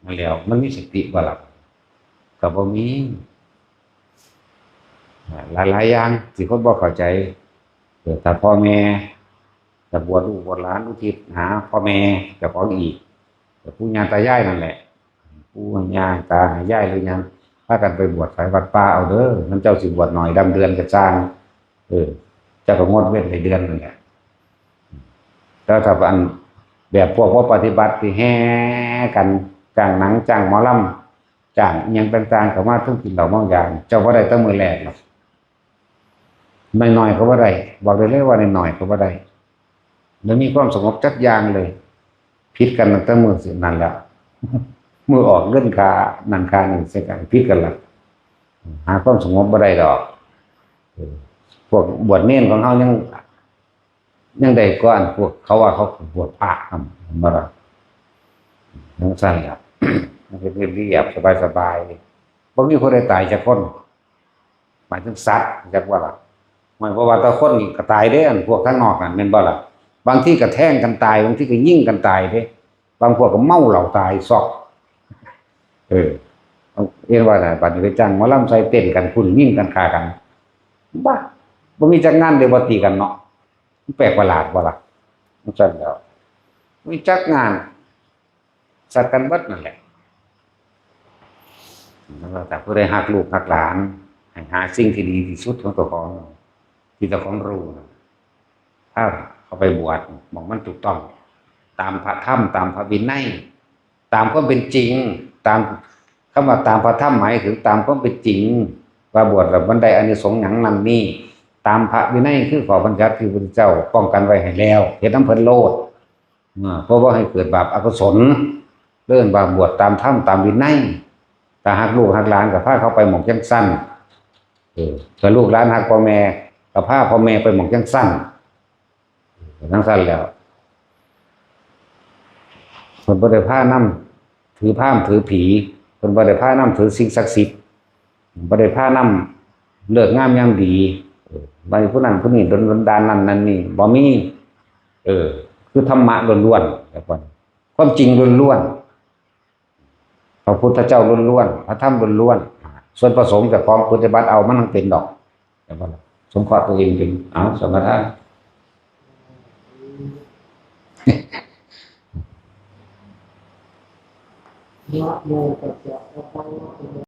นั่นแหล้ว มันมีสติบ่ล่ะ ก็บ่มี หลายๆ อย่างที่คนบ่เข้าใจ เออ ถ้าพ่อแม่ ถ้าบวชลูกบวชหลานอุทิศหาพ่อแม่เจ้าของอีก แต่ปู่ย่าตายายนั่นแหละ ปู่ย่าตายายหรือหยัง พากันไปบวชไสวัดป่าเอาเด้อ มันเจ้าสิบวชน้อยดำเดือนก็ซ่าง เออ เจ้าก็งดเว้นได้เดือนหนึ่งแหละ แล้วถ้าอันแบบพวกบ่ปฏิบัติที่แห่กัน จ้างหนัง จ้างหมอลำ จ้างอิหยังต่างๆ เข้ามา ทั้งกินเหล้าเมายา เจ้าบ่ได้แต่มื้อแรกหรอก น้อยๆ ก็บ่ได้ บอกได้เลยว่าน้อยๆ ก็บ่ได้ แล้วมีความสงบจักอย่างเลย ผิดกันตั้งแต่มื้อสินั่นแหล้ว มื้อออกเงินค่านั่นค่านี่ใส่กัน ผิดกันละ หาความสงบบ่ได้ดอก เออ พวกบวชเณรของเฮายัง ยังได้กว่าอันพวกเขาว่าเขาบวชพระนำ แม่นบ่ล่ะ จั่งซั่นล่ะ มันเฮ็ดเรียบๆ สบายๆ บ่มีผู้ใดตายจักคน หมายถึงสัตว์ จักว่าล่ะ หมายความว่าแต่คนนี่ก็ตายเด้ อันพวกทางนอกนั่น แม่นบ่ล่ะ บางทีก็แทงกันตาย บางทีก็ยิงกันตายเด้ บางพวกก็เมาเหล้าตายซอก เออ เห็นว่าน่ะ บัดนี้ไปจ้างหมอลำใส่เต้นกันพุ้น ยิงกันฆ่ากัน บ้า บ่มีจักงานเด้บ่ตีกันเนาะ มันแปลกประหลาดบ่ล่ะ จั่งซั่นแหล้ว มีจักงาน สักกันเบิดนั่นแหละ แล้วแต่ผู้ใดฮักลูกฮักหลาน ให้หาสิ่งที่ดีที่สุดของเจ้าของ ที่เจ้าของรู้นะ ถ้าเขาไปบวช หม่องมันถูกต้อง ตามพระธรรม ตามพระวินัย ตามความเป็นจริง ตามคำว่าตามพระธรรมหมายถึงตามความเป็นจริง ว่าบวชแล้วมันได้อานิสงส์หยังนั่นนี่ ตามพระวินัยคือข้อบัญญัติที่พระพุทธเจ้าป้องกันไว้ให้แล้ว เฮ็ดนำเพิ่นโลด อ่า เพราะว่าให้เกิดบาปอกุศล เอิ้นว่าบวชตามธรรมตามวินัย ถ้าฮักลูกฮักหลานก็พาเขาไปหม่องจั่งซั่น เออ ถ้าลูกหลานฮักพ่อแม่ก็พาพ่อแม่ไปหม่องจั่งซั่น จั่งซั่นแหล้ว เพิ่นบ่ได้พานำถือพราหมณ์ถือผี เพิ่นบ่ได้พานำถือสิ่งศักดิ์สิทธิ์ บ่ได้พานำฤกษ์งามยามดี เออ ไปผู้นั้นผู้นี้ ดลบันดาลนั่นนั่นนี่ บ่มี เออ คือธรรมะล้วน แต่ว่าความจริงล้วนๆ พระพุทธเจ้าล้วนๆ พระธรรมล้วนๆ ส่วนผสมจากของปฏิบัติเอามันยังเป็นดอก แต่ว่าสงเคราะห์ตัวเองเป็น เอาสมาทาน นะโมตัสสะภะคะวะโต